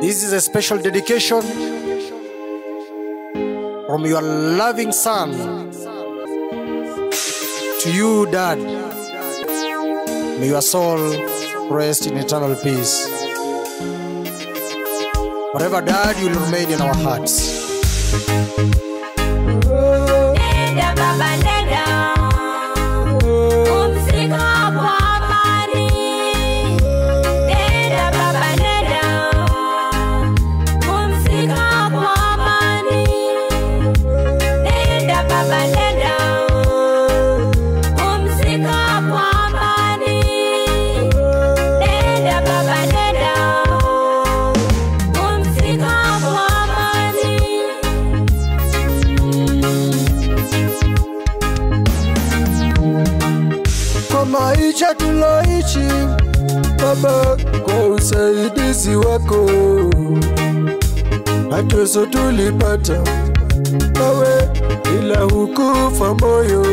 This is a special dedication from your loving son to you, Dad. May your soul rest in eternal peace. Forever, Dad, you will remain in our hearts. Nenda baba nenda, pumzika kwa amani. Nenda baba nenda, pumzika kwa amani. Nenda baba nenda, pumzika kwa amani. Nenda baba nenda, pumzika kwa amani. Kwa maisha tuloishi Baba, kwa usaidizi wako mateso tulipata nawe, ila hukufa moyo.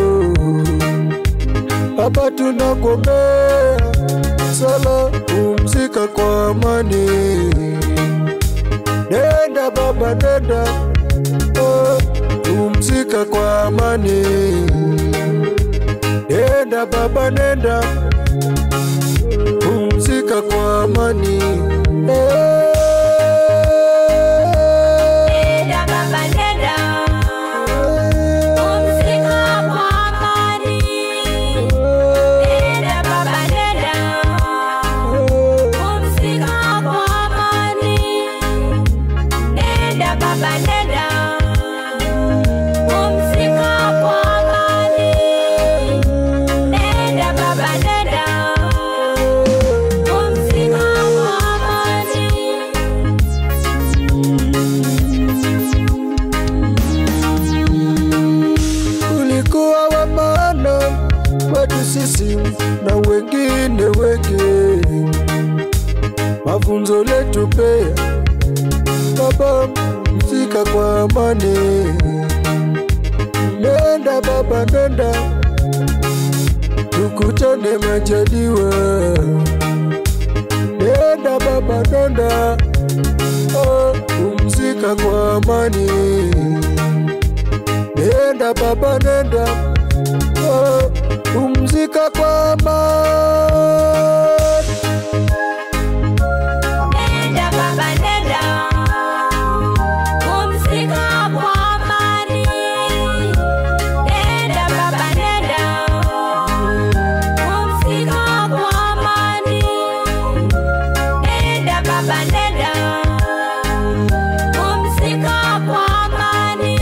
Baba, tunakuombea sala, pumzika kwa amani. Nenda baba, nenda, oh, pumzika kwa amani. Nenda baba, nenda, pumzika kwa amani. Nenda baba nenda, pumzika kwa amani. Nenda baba nenda, pumzika kwa amani. Nenda baba nenda, pumzika kwa amani. Nenda baba nenda, pumzika kwa amani. Ulikuwa wa maana kwetu sisi na wengine wengi, mafunzo letupea baba, mzika kwa amani. Nenda baba, nenda, tukutane majaliwa. Nenda baba, nenda, oh, pumzika kwa amani. Nenda baba, nenda, oh, pumzika kwa amani. Nenda baba nenda, pumzika kwa amani. Nenda baba nenda, pumzika kwa amani. Nenda baba nenda, pumzika kwa amani.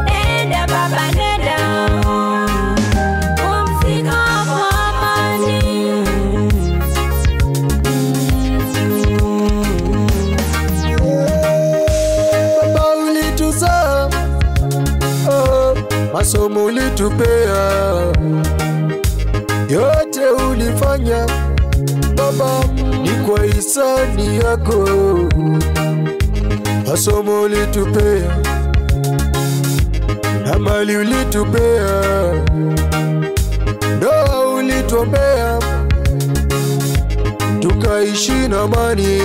Nenda baba nenda, pumzika kwa amani. Baba ulituzaa, oh, masomo ulitupea, yote ulifanya Baba ni kwa hisani yako. Masomo ulitupea na mali ulitupea, ndoa ulituombea, tukaishi na amani.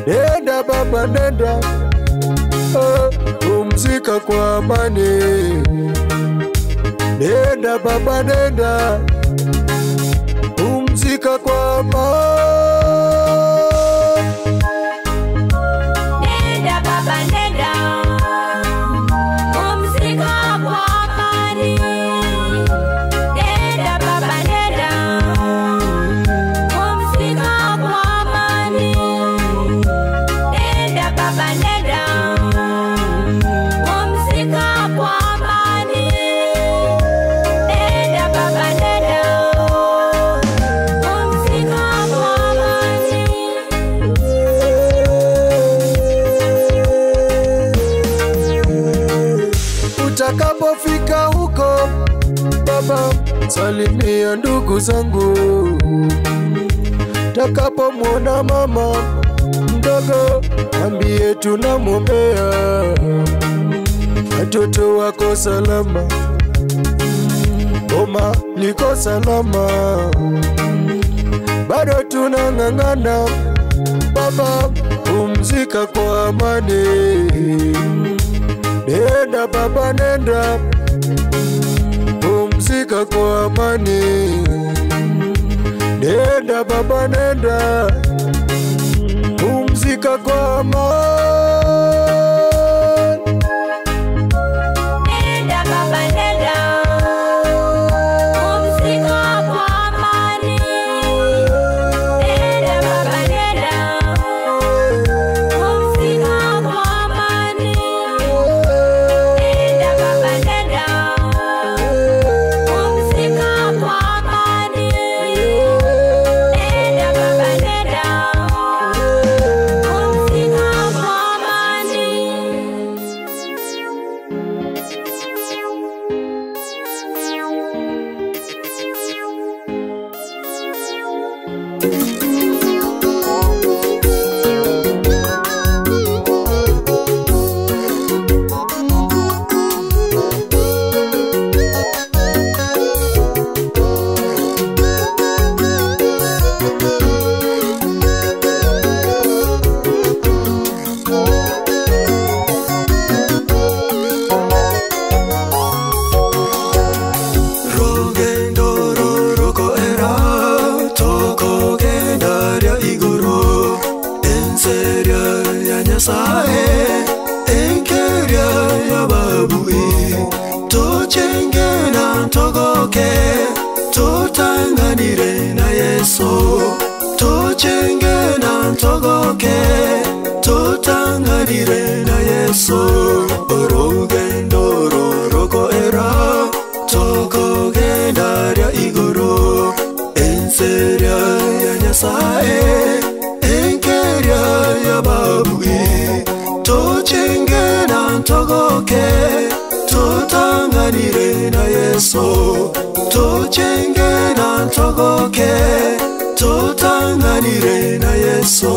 Nenda baba, nenda, pumzika kwa amani. Nenda baba, nenda, pumzika kwa amani. Nenda baba nenda, pumzika kwa amani. Nenda baba nenda, pumzika kwa amani. Nenda baba nenda, pumzika kwa amani. Nenda baba nenda, pumzika kwa amani. Utakapofika huko baba, salimia ndugu zangu. Takapomwona mama mdogo, ambie tunamwombea, watoto wako salama, boma liko salama, bado tunang'ang'ana. Baba, pumzika kwa amani. Nenda baba, nenda, pumzika kwa amani. Nenda baba, nenda, pumzika kwa amani. Nenda baba nenda, pumzika kwa amani. Nenda baba nenda, pumzika kwa amani. Nenda baba nenda, pumzika kwa amani. Nenda baba nenda, pumzika kwa amani. Rugendo rurukoera tukugenda rya iguru enseria ya Nyasaye enkeria ya babui tuchenge na togoke tutanganire na Yesu tuchenge na togoke tutanganire na Yesu urugendo rurukoera tukugenda rya iguru enseria ya Nyasaye enkeria ya babui tuchenge na togoke tutanganire na Yesu tuchenge na togoke tutanganire na Yesu.